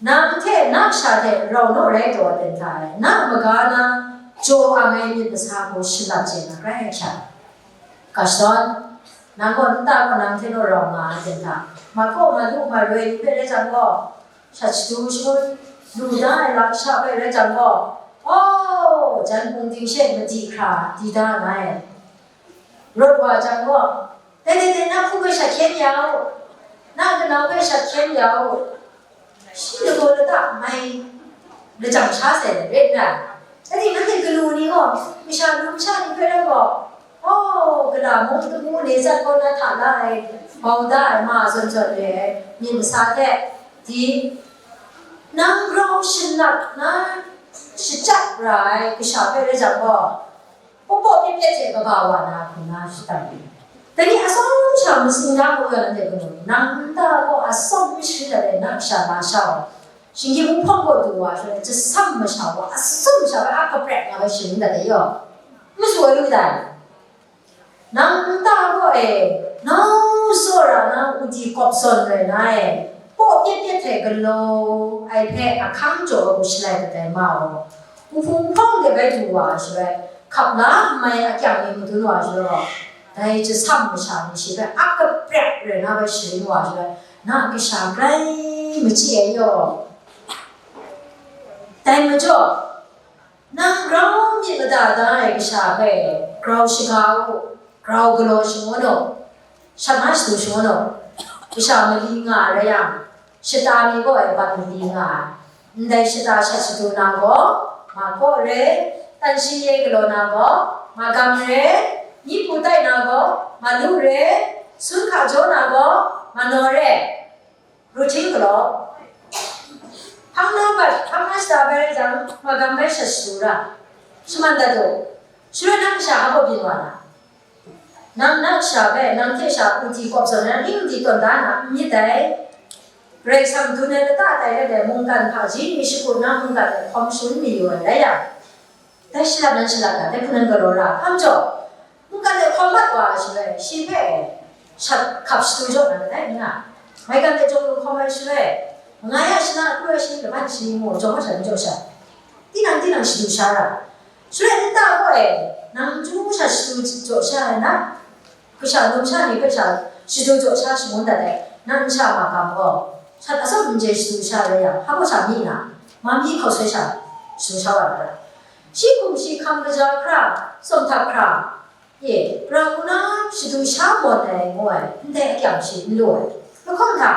nang hte na kasha hte rau naw rai taw ai ten hta e, na a maga na jaw ang ai myit masa hku shalat chye na grai hkya. Ga shadawn, nang gaw nta kaw nang hte naw rau nga ai ten hta, ma kaw ma lu ma roi ni hpe rai jang gaw, shat shadu shangun lu da ai lam sha hpe rai jang gaw, aw, jan hpung ting she madi hkra di da nga ai. Rawt wa jang gaw, dai dai dai, na hku hpe shat hkyen ya u, na kanau hpe shat hkyen ya u, shi lagaw lata mai lajang sha sai let rai nna, dai ni nanhte kanu ni gaw, masha nu masha ni hpe rai gaw, aw, gala mung kamu ni zat kaw na hta la ai, bau da ai ma zawn zawn re ai myit masa hte, di, nang grau shanap na shachyat ra ai kasha hpe rai jang gaw, paw paw pyat pyat hte kaba wa na hkrum na shadang ai. Dai ni atsawm sha masing da mu yang de kanu, nang nta gaw atsawm sharin dat ai na kasha na sha gaw, shinggyim nhpawng kaw du wa shaloi, jasam masha gaw atsawm sha bai a kaprek nga bai sharin dat ai yaw. N masu ai lu dai. Nang nta gaw e, nau tsawra na udi kawp zawn rai na e, paw pyat pyat hte galaw ai hpe ahkang jaw ai hku shalai dat ai ma gaw, Uhpung hpawng de bai du wa ai shaloi, hkap la n mai akyang ni madun wa ai shaloi gaw, dai jasam masha ni shi hpe a kaprek rai na bai sharin wa ai shaloi, na kasha grai machyi ai yaw. Dai majaw, nang grau myit mada da ai kasha hpe grau shaga u, grau galaw shangun u, shat na shadu shangun u, kasha mali nga ai rai yang, shata mi gaw e bat mali nga ai. Ndai shata shat shadu na gaw, ma kaw re, tan shi ye galaw na gaw, ma gam re, mi hpu tai na gaw, ma lu re, sun hka jaw na gaw, ma naw re, ru hting galaw. Hpang na bat, hpang na shata bai rai jang, ma gam bai shat shadu ra, shaman dat u, shaloi nang kasha a baw byin wa na. Nang na kasha hpe, nang hte sha udi kawp zawn ai ning di tawn da na n myit dai. Karai Kasang dun ai lata tai rai ai mungkan hpaji ni shakut na mungkan ai hkawm shangun mayu ai rai yang, dai shalap nan shalap na, dai hku nan galaw ra ai hpang jaw, mungkan ai hkawm mat wa ai shaloi, shi hpe shat hkap shadu jaw na, dai n nga. Maigan hte jaw lu hkawm ai shaloi, mangai a shana, kru ai shani, laban shani ngu jaw mat sha n jaw sha, tinang tinang shadu sha ra. Shaloi nta gaw e, nang chyu sha shadu jaw sha ai na, kasha numsha ni hpe sha shadu jaw sha shangun dat ai, nang n sha ma gam gaw, shat atsawm n je shadu sha rai yang, hpa gaw sha mi na, ma mi hkau sai sha shadu sha wa na ra. Shi hkum shi hkam kaja hkra, tsawm htak hkra, e, pra hku na shadu sha mawn ai ngu ai, ndai akyang shi n lu ai. Lahkawng hta,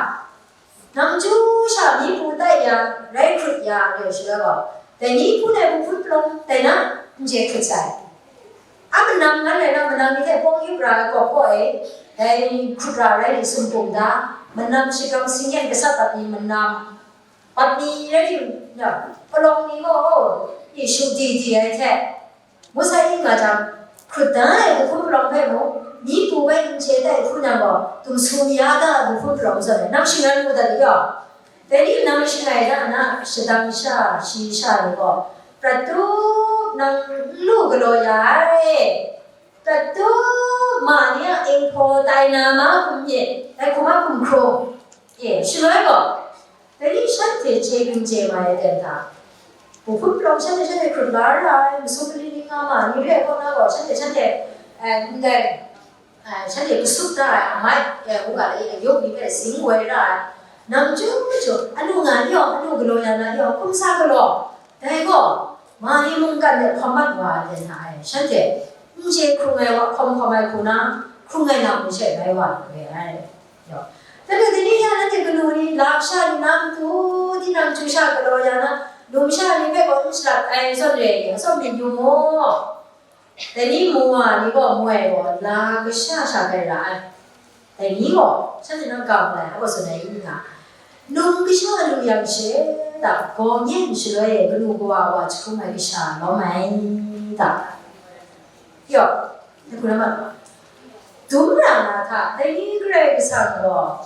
nang chyu sha mi hpu tai ya, rai hkrut ya, re shaloi gaw, dai ni hpun ai hpu hpun palawng dai na n je hkrut sai. A manam ngan rai na, manam ni hte pawng yup ra ai kawp kaw e, dai hkrut ra rai ni sumpu da, manam shagam singyen gasat dat ni manam, bat ni rai ting, palawng ni gaw, e, shu di di ai hte, Mawsai ning nga jang, hkrut da ai kahpun palawng hpe mung, mi hpu bai n chye tai hku nang gaw, dum su mi ya da ai kahpun palawng zawn e, nang shangai mu dat u gaw, dai ni nang shangai da na, shadang sha, shayi sha ni gaw, prat tup nang n lu galaw ya ai, prat tup ma ni a inghpaw tai na ma hkum myit, dai hkum a hkum hkrung, e, shaloi gaw, Dai ni shanhte chye gun chye mai ai ten hta, kahpun palawng shanhte shanhte hkrut la ra ai, masum mali ni nga ma ni re ai kaw na gaw, shanhte shanhte, eh, ndai, eh, shanhte kasup da ai, amai, eh, u ga le, ayawk ni hpe zing woi ra ai, nang chyu chyu, anu nga ni yawng, anu galaw ya na ni yawng, hkum sa galaw, Dai gaw, mali mungkan de hkawm mat wa ai hte hta e, shanhte n chye hkrung ai wa hkawm hkawm ai hku na, hkrung ai lam masha bai wa lu re ai. Yaw. Dai majaw, dai ni hta nanhte kanu ni, lasha ni na matu, tinang chyu sha galaw ya na, numsha ni hpe gaw n shalat ai zawn re ai ni, atsawm myit yu mu. Dai ni mu wa ni gaw, mu ai gaw, la kasha sha bai ra ai. Dai ni gaw, shanhte nang ga mu ai, a gaw tsun ai n ga, num kasha lu yang she, ta, gaw nyen shaloi e, kanu kawa wa jahkrum ai kasha lawm ai, ta. Yaw, dai hku na ma, dum ra na hta, dai ni Karai Kasang gaw,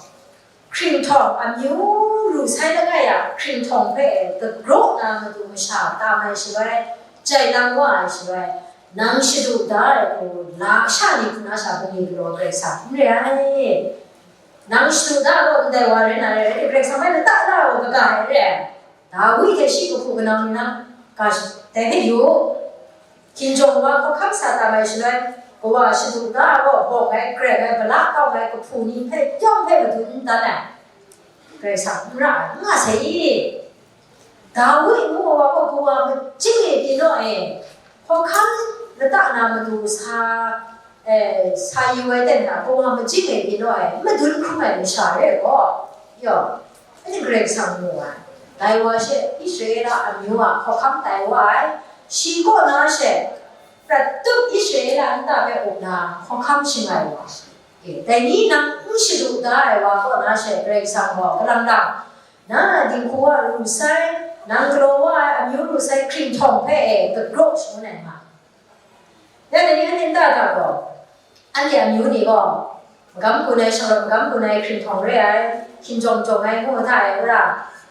hkringhtawng amyu ru sai langai a hkringhtawng hpe dagraw na matu masha tam ai shaloi, jai lang wa ai shaloi, nang shadu da ai hku, lasha ni hku na sha bungli galaw Karai Kasang n re ai. Nang shadu da ai gaw ndai wa rai na rai, rai, Karai Kasang bai lata la ai gaw kaga ai re ai. Dawi hte shi kahpu kanau ni na, ga sh-, dai hpe yu u. Hkinjawng wa hkawhkam sa tam ai shaloi, kawa shadu da ai gaw, bawng ai, kreng ai, gala kau ai kahpu ni hpe, yawng hpe madun n dan ai. Karai Kasang n ra ai, n nga sai i? Dawi ngu ai wa gaw, kawa majing e pyi naw e, hkawhkam lata na matu sa, e, sa yu ai ten na, kawa majing e pyi naw e, n madun hkrum ai masha re gaw, yaw, anhte Karai Kasang mu ai. Dai wa she Israela amyu a hkawhkam tai wa ai, shi kaw na she, prat tup Israela nta hpe up na hkawhkam shangai wa. E, dai ni nang n shadu da ai wa kaw na she Karai Kasang gaw kalang lang, na dinghku wa ru sai, nang galaw wa ai amyu ru sai hkringhtawng hpe e dagraw shangun ai nga. Ya, dai ni anhte nta hta gaw, anhte amyu ni gaw, magam gun ai, shawng magam gun ai hkringhtawng re ai, hkinjawng jawng ai ngu hta e, wora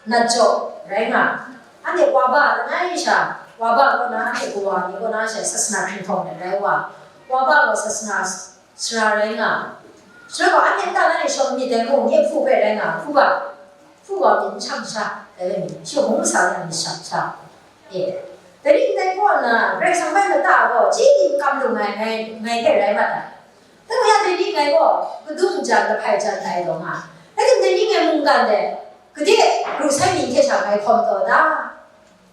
nat jaw rai nga, anhte wa ba langai sha, wa ba kaw na anhte kawa ni kaw na she sasana hkringhtawng de rai wa, wa ba gaw sasana sara rai nga, shaloi gaw anhte nta na ni shawng myit dai mung, nye hpu hpe rai nga, hpu ga, hpu ga myit n shang sha, dai rai myit, shi hpung sa na myit shang sha, e, dai rai ndai kaw na, Karai Kasang bai lata gaw, chyi ni n kam lu ngai, ngai, ngai hte rai mat ai. Dai wa ya dai ni ngai gaw, kadung jan, lahpai jan tai taw nga. Rai timung, dai ni ngai mungkan de, gade ru sai ni hte sha ngai hkawm taw da?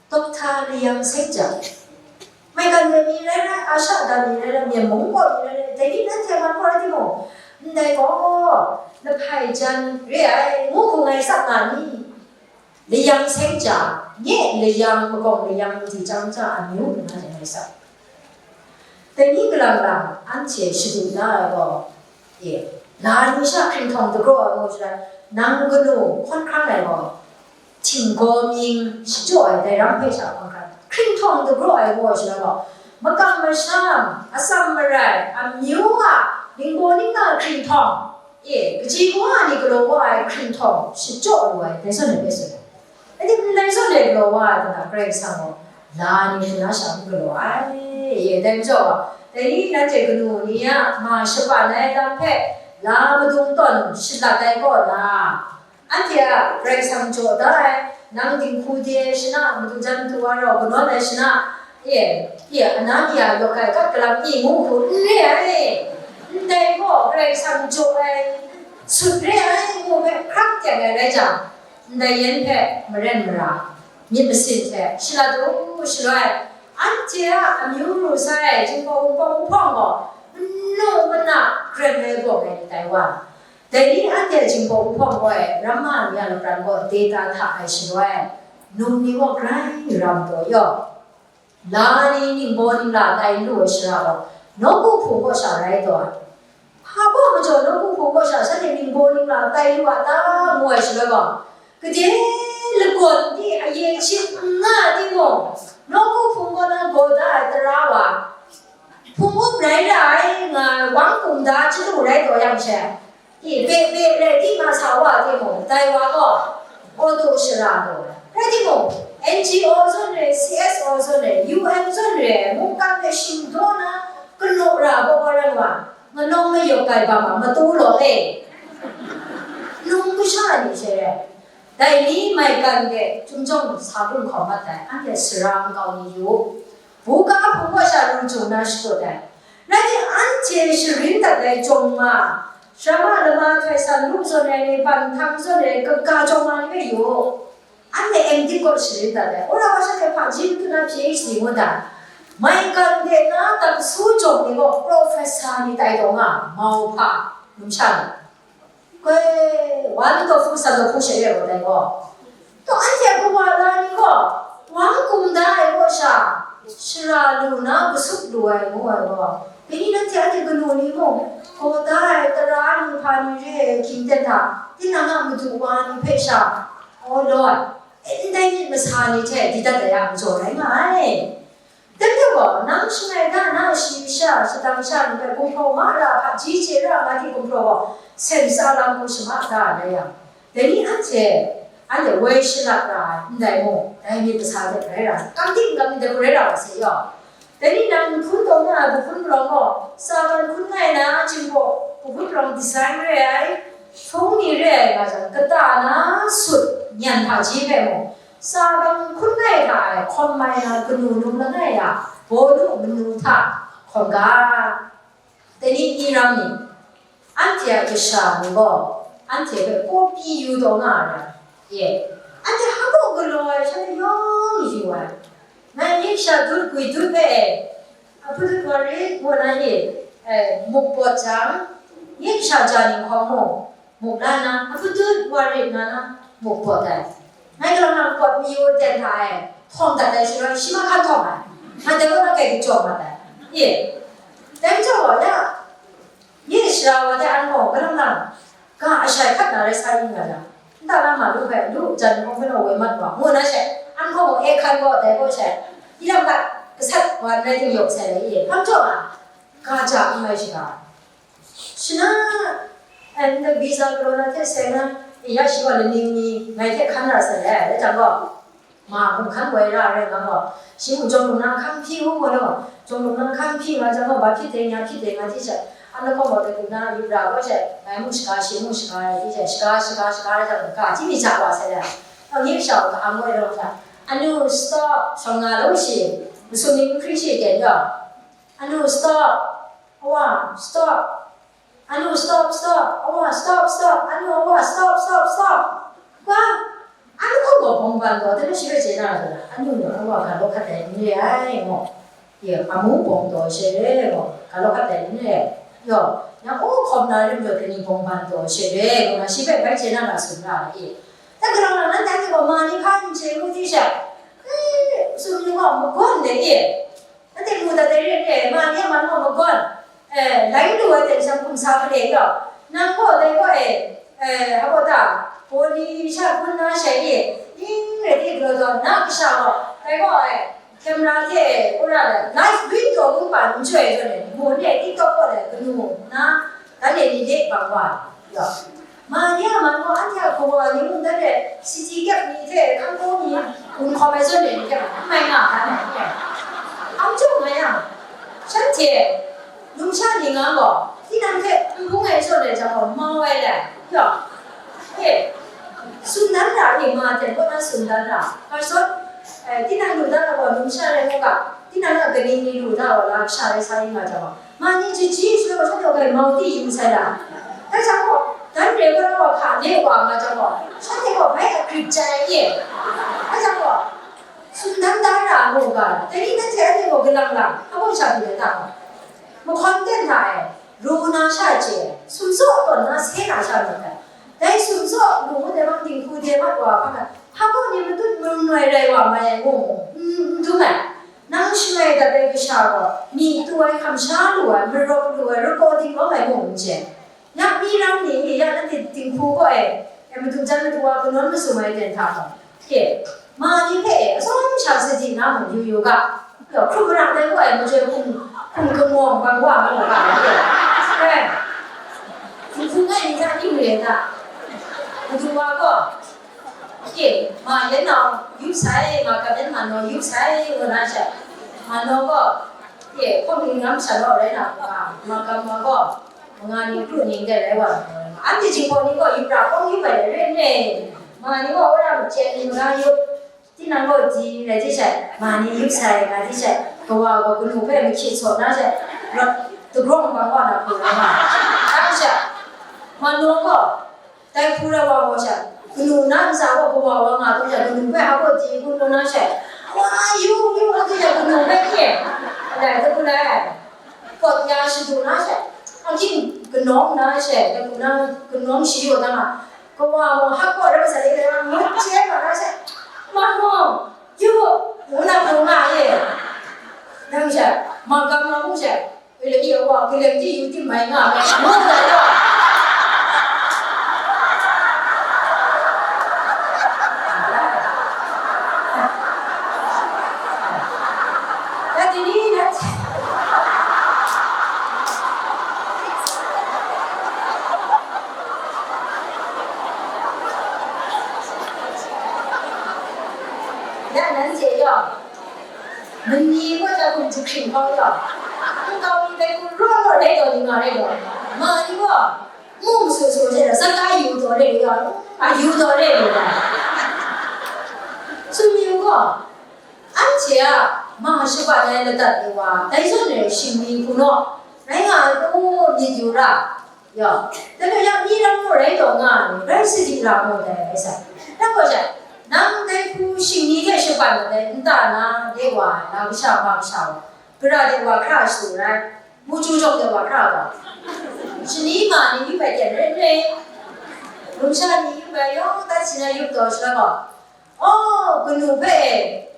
Dokta layang seng jang, maigan de mi rai rai, asha da mi rai rai, myen mung kaw mi rai rai, dai ni nanhte man gaw rai timung, ndai gaw, lahpai jan re ai, ngu hku ngai tsap nga ni? Layang seng ja, nye layang, magawng layang, di jang ja, amyu nna jang ai sa. Dai ni kalang lang, anhte shadu da ai gaw, e, la ni sha hkringhtawng dagraw ai gaw, nang kanu hkawn hkrang ai gaw, htinggaw mying shachyaw ai dai ram hpe sha hkawn hkrang, hkringhtawng dagraw ai gaw, shaloi gaw, makam masham, atsam marai, amyu a, ningbaw ningna hkringhtawng, e, kaji kawa ni galaw wa ai hkringhtawng shachyaw lu ai, dai zawn ai hpe tsun ai. Anhte ndai zawn ai galaw wa ai hta na, Karai Kasang gaw la ni hku na sha n galaw ai. E, dai majaw, dai ni nanhte kanu ni a ma shapan ai lam hpe la madung tawn shalat ai kaw na, anhte a Karai Kasang jaw da ai, nang dinghku de shana madu jan matu wa rau kanawn ai shana, e, e, Anania yawk ai gat galam ni ngu hku n re ai. Ndai gaw Karai Kasang jaw ai sut re ai ngu hpe hkrak teng ai rai jang, ndai yen hpe maren mara, myit masin hte shalat u, shaloi anhte a amyu ru sai Jinghpaw Wunpawng Wuhpawng gaw manu mana gren ai bawng ai ni tai wa. Dai ni anhte Jinghpaw Wuhpawng gaw e, ramma ni a lapran gaw data hta ai shaloi, num ni gaw grai ram taw yaw, la ni ningbaw ningla tai lu ai shara gaw, nawku hpung kaw sha rai taw ai. Hpa baw majaw nawku hpung kaw sha shanhte ningbaw ningla tai lu a ta, ngu ai shaloi gaw, gade lagawn di aye hkyit n nga timung, nawku hpung kaw na gaw da ai tara wa, hpung up rai ra ai nga ai, wang kum da chyalu rai taw yang she, e, pe pe rai di nga sa wa timung, dai wa gaw, auto shara gaw, rai timung, N G O zawn re, C S O zawn re, U N zawn re, mungkan hpe shingdaw na, kanu ra gaw, wa rai wa, manawng mayawk gai bam a matu law e. Num kasha ni she re, dai ni maigan de, chyum jawng sa gun hkawm mat ai, anhte sara nkau ni yu u. Buga hpung kaw sha ru jung na shakut ai. Rai timung, anhte sharin dat ai jawng ma, sharama lama htoi san lu zawn ai ni, ban htang zawn ai kaga jawng ma ni hpe yu u. Anhte M.Div kaw sharin dat ai, wora wa shanhte hpaji matut na P H D ngu dat, maigan de na taksu jawng ni gaw professor ni tai taw nga, mau hpa, numsha ni. Koi, wan taw hpu san taw hpu sha re gaw dai gaw. Taw anhte a kawa la ni gaw, wang kum da ai kaw sha, shara lu na kasup lu ai ngu ai gaw, pyi ni nanhte anhte kanu ni mung, gaw da ai tara ni hpa ni re ai hkying ten hta, tinang a madu wa ni hpe sha, aw loi, e ndai myit masa ni hte di dat ai a majaw rai nga ai. Dai hte gaw, nang shangai da na shayi sha, shadang sha ni hpe gumhpraw ma ra, hpaji chye ra nga di gumhpraw gaw, sen tsa lam hku shama da ai rai yang, dai ni anhte, anhte woi shalak ra ai, ndai mung, dai myit masa hte rai ra, kam dik kam myit dai hku rai ra wa sai yaw. Dai ni nang nhpun taw na ai kahpun palawng gaw, sa kan hkun ngai na, Jinghpaw kahpun palawng design re ai, hpung ni re ai nga jang, kata na sut nyan hpaji hpe mung, sa bang hkun ngai hta e hkawm mai na kanu num langai a, bawnu manu hta hkawm ga. Dai ni, ni ram ni, anhte a kasha ni gaw, anhte hpe kawpyi yu taw nga ai, ye, anhte hpa mung galaw ai sha yawng yu ai. Ngai myit sha dut gwi dut hpe, a hpudut wa rit ngu na ye, e, muk pawt jang, myit sha ja ni hkawng mung, muk la na, a hpudut wa rit nga na, muk pawt ai. Ngai galang nang pawt mayu ten hta e, htawng dat ai shaloi, shi mahkan htawng ai. Ngai dai gaw na kai gachyaw mat ai. Ye. Dai majaw gaw, ya, ye shara wa dai an gaw, galang nang, ga ashai hkat na rai sa yu nga jang, nta na ma lu hpe, lu jan hkawng hpe naw woi mat wa, ngu na she, an gaw e hkan gaw, dai gaw she, ilang gat gasat wa n rai ting yawk sai ai, ye. Hpa majaw nga, ga ja n mai shaga. Shana, and the visa corona hte seng na, e, ya shi wa laning ni ngai hte hkan ra sai ai, rai jang gaw, ma hkum hkan woi ra ai rai nga gaw, shi mung jawng lung na hkang hpyi u gaw law, jawng lung na hkang hpyi nga jang gaw, ba hpyi dai, nya hpyi dai nga di she, an lahkawng gaw dai hku na yup ra gaw she, ngai mung shaga, shi mung shaga rai di she, shaga, shaga, shaga rai jang gaw, ga hti mi ja wa sai ai. Nang nye sha wa ka-ang woi rawng sha, anu stop, shawng nga law shi, masum ni n hkri shi ten gaw, anu stop, awa, stop. Anu, stop, stop. Awa, stop, stop. Anu, awa, stop, stop, stop. Wa, anu gaw gaw bawng ban gaw, dai shi hpe chye na ra, anu ni awa ga law hkat ai n re ai, gaw. Ye, amu bawng taw she re, gaw, ga law hkat ai n re. Yaw, yang o hkawm na rim gaw, kani bawng ban taw she re, gaw, na shi hpe bai chye na ra, tsun ra ai. Dai galang na, nanhte gaw ma ni hpa n chye ngu di sha, e, tsun ni gaw, magawn de, e. Nanhte mu dat dai re n re, ma ni a man gaw magawn, e, lai lu ai hte sha hkum sa gale yaw, nang gaw dai gaw e, e, hpa gaw ta, Pawli sha hpun na shai e, ning rai di galaw taw, na kasha gaw, dai gaw e, camera hte, wora le, live video gun pa n joi ai zawn e, mu n re, TikTok kaw le, kanu na, dan e ni le bang wa, yaw. Ma ni a man gaw, anhte a kawa ni mung dan re, city gap ni hte hkangkaw ni gun hkawm ai zawn e ni hte n mai nga ga ai, hkam jaw nga yang, shanhte numsha ni nga gaw, tinang hte n bung ai zawn e jang gaw, mau ai le, yaw, e, tsun dan ra, e, ma ten kaw na tsun dan ra, hpa zawn, e, tinang lu dan ai gaw, numsha rai ngu ga, tinang a kaning ni lu da wa la, kasha rai sa yu nga jang gaw, ma ni chyeji shaloi gaw, shanhte gaw grai mau di yu sai la. Dai jang gaw, dan re gaw, gaw hka le wa nga jang gaw, shanhte gaw bai a grip jai ai ye. Dai jang gaw, tsun dan da ra mu ga, dai ni nanhte anhte gaw galang lang, hpa gaw sha pyi ai ta gaw, mahkawn ten hta e, ru na sha chye, sumtsaw tawn na se na sha myit dai. Dai sumtsaw lu ngut ai bang dinghku de mat wa hpa na, hpa gaw ni matut marun ai rai wa mai ai ngu, n, n dum ai. Nang shangai dat ai kasha gaw, myi tu ai, hkam sha lu ai, marawk lu ai, recording lawm ai mung n chye. Ya mi ram ni, ya nanhte dinghku gaw e, e madu jan madu wa kanawn masum ai ten hta gaw, hte, ma ni hpe e, atsawm sha sadi na mung yu yu ga, ya hkrum maram ai gaw e, majoi hkum, hkum kamawng bang wa nga ga, e, dinghku ngai ni hta ning re ta, madu wa gaw, Oke, ma yan nau yup sai, ma gam yan ma naw yup sai, ngu na sha, ma naw gaw, ye, hpawng ning ngam sha naw rai na, ma, ma gam ma gaw, ma nga ning kru ning de rai wa, anhte Jinghpaw ni gaw yup ra hpawng yup ai rai n re, ma ni gaw wora machyen ni ma nga yup, tinang gaw di rai di sha, ma ni yup sai, nga di sha, kawa gaw kanu hpe mahkyi tsaw na sha, rawt dagrawng bang wa na hku rai ma, a sha, ma naw gaw, Dai hku rai wa gaw sha, kanu na Nang sa gaw kawa wa nga tu jang, kanu hpe hpa gaw di kun mu na she. Wa yu, yu, nga tu jang, kanu hpe nye. Alai, ta kun ai. Kawt ya shadu na she. Angking kanawng na she, kanu na, kanawng shi yu na ma. Kawa mung hpa gaw ram sa ye, ngut che ma na she. Ma mung, yu, ngu na mu nga ye. Nang she, ma gam ma mu she. Wi lani awa, wi lani yu tim mai nga, mai nga, ngu dai wa. Ya, dini na. Ya, nan je yo. Mani gaw ja kun ju hkring hkau yaw. Nkau mi dai kun raw raw rai taw ni nga rai taw. Ma ni gaw, mu masu su je la, sa ka yu taw rai lu yaw. A yu taw rai lu yaw. Sumyu gaw, anhte a ma shabat ai ladat ni wa, dai zawn rai shing ni hku naw, rai nga ai u myit yu ra. Yaw, dai hpe yang ni ram gaw rai taw nga ai ni, rai sadi la gaw dai rai sai. Dai gaw sha, nang dai hku shing ni hte shabat mat ai nta na de wa ai, na kasha, ma kasha wa, gara de wa hkra shadu rai, mu chyu jawng de wa hkra wa, shani ma ni yup ai ten rai n rai, numsha ni yup ai yawng tai si na yup taw sha gaw, Oh, kanu hpe,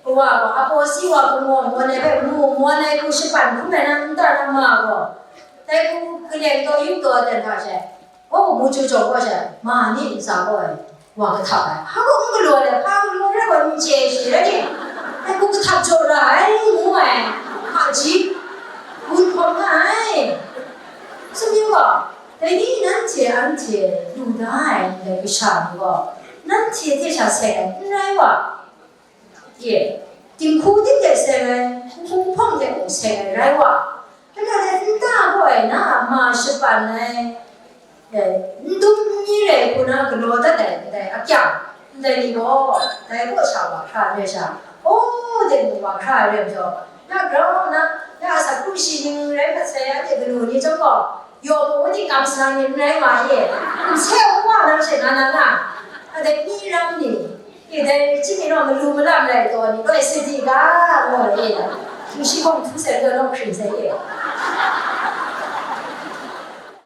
kawa gaw, apaw si wa hku mawn mawn ai hpe mu mawn ai hku shapan hkrum ai na nta na ma gaw, dai hku kaleng taw yup taw dan hta she, oh, mu chyu jawng gaw she, ma ni ntsa gaw ai, wa kahtap ai. Hpa gaw n galaw ai, hpa galaw rai gaw n chye shi rai ni, dai hku kahtap jaw ra ai, ngu ai, hpaji, gun hkawm nga ai. Sumyu gaw, Dai ni nanhte anhte lu da ai ndai kasha ni gaw, nanhte hte sha seng ai n rai wa? Ye, dinghku ting hte seng ai, nhpung hpawng hte mung seng ai rai wa? Dai majaw dai nta gaw ai na a ma shapan ai, e, n dum n ni rai hku na galaw dat ai ndai akyang, ndai ni gaw, dai kaw sha wa hkra ai rai sha, aw, de mung wa hkra ai rai majaw, ya grau na, ya asak hkrum shi ning rai mat sai, anhte kanu ni chyawm gaw, Yawng mung di kam salang ni n rai ma ye, nse u wa nang she na na nga, a dai ni ram ni, e dai chying ni naw malu malam rai taw ni, loi sadi ga, ngu ai e, htingshi hkawng htu sai, loi naw hkring sai e,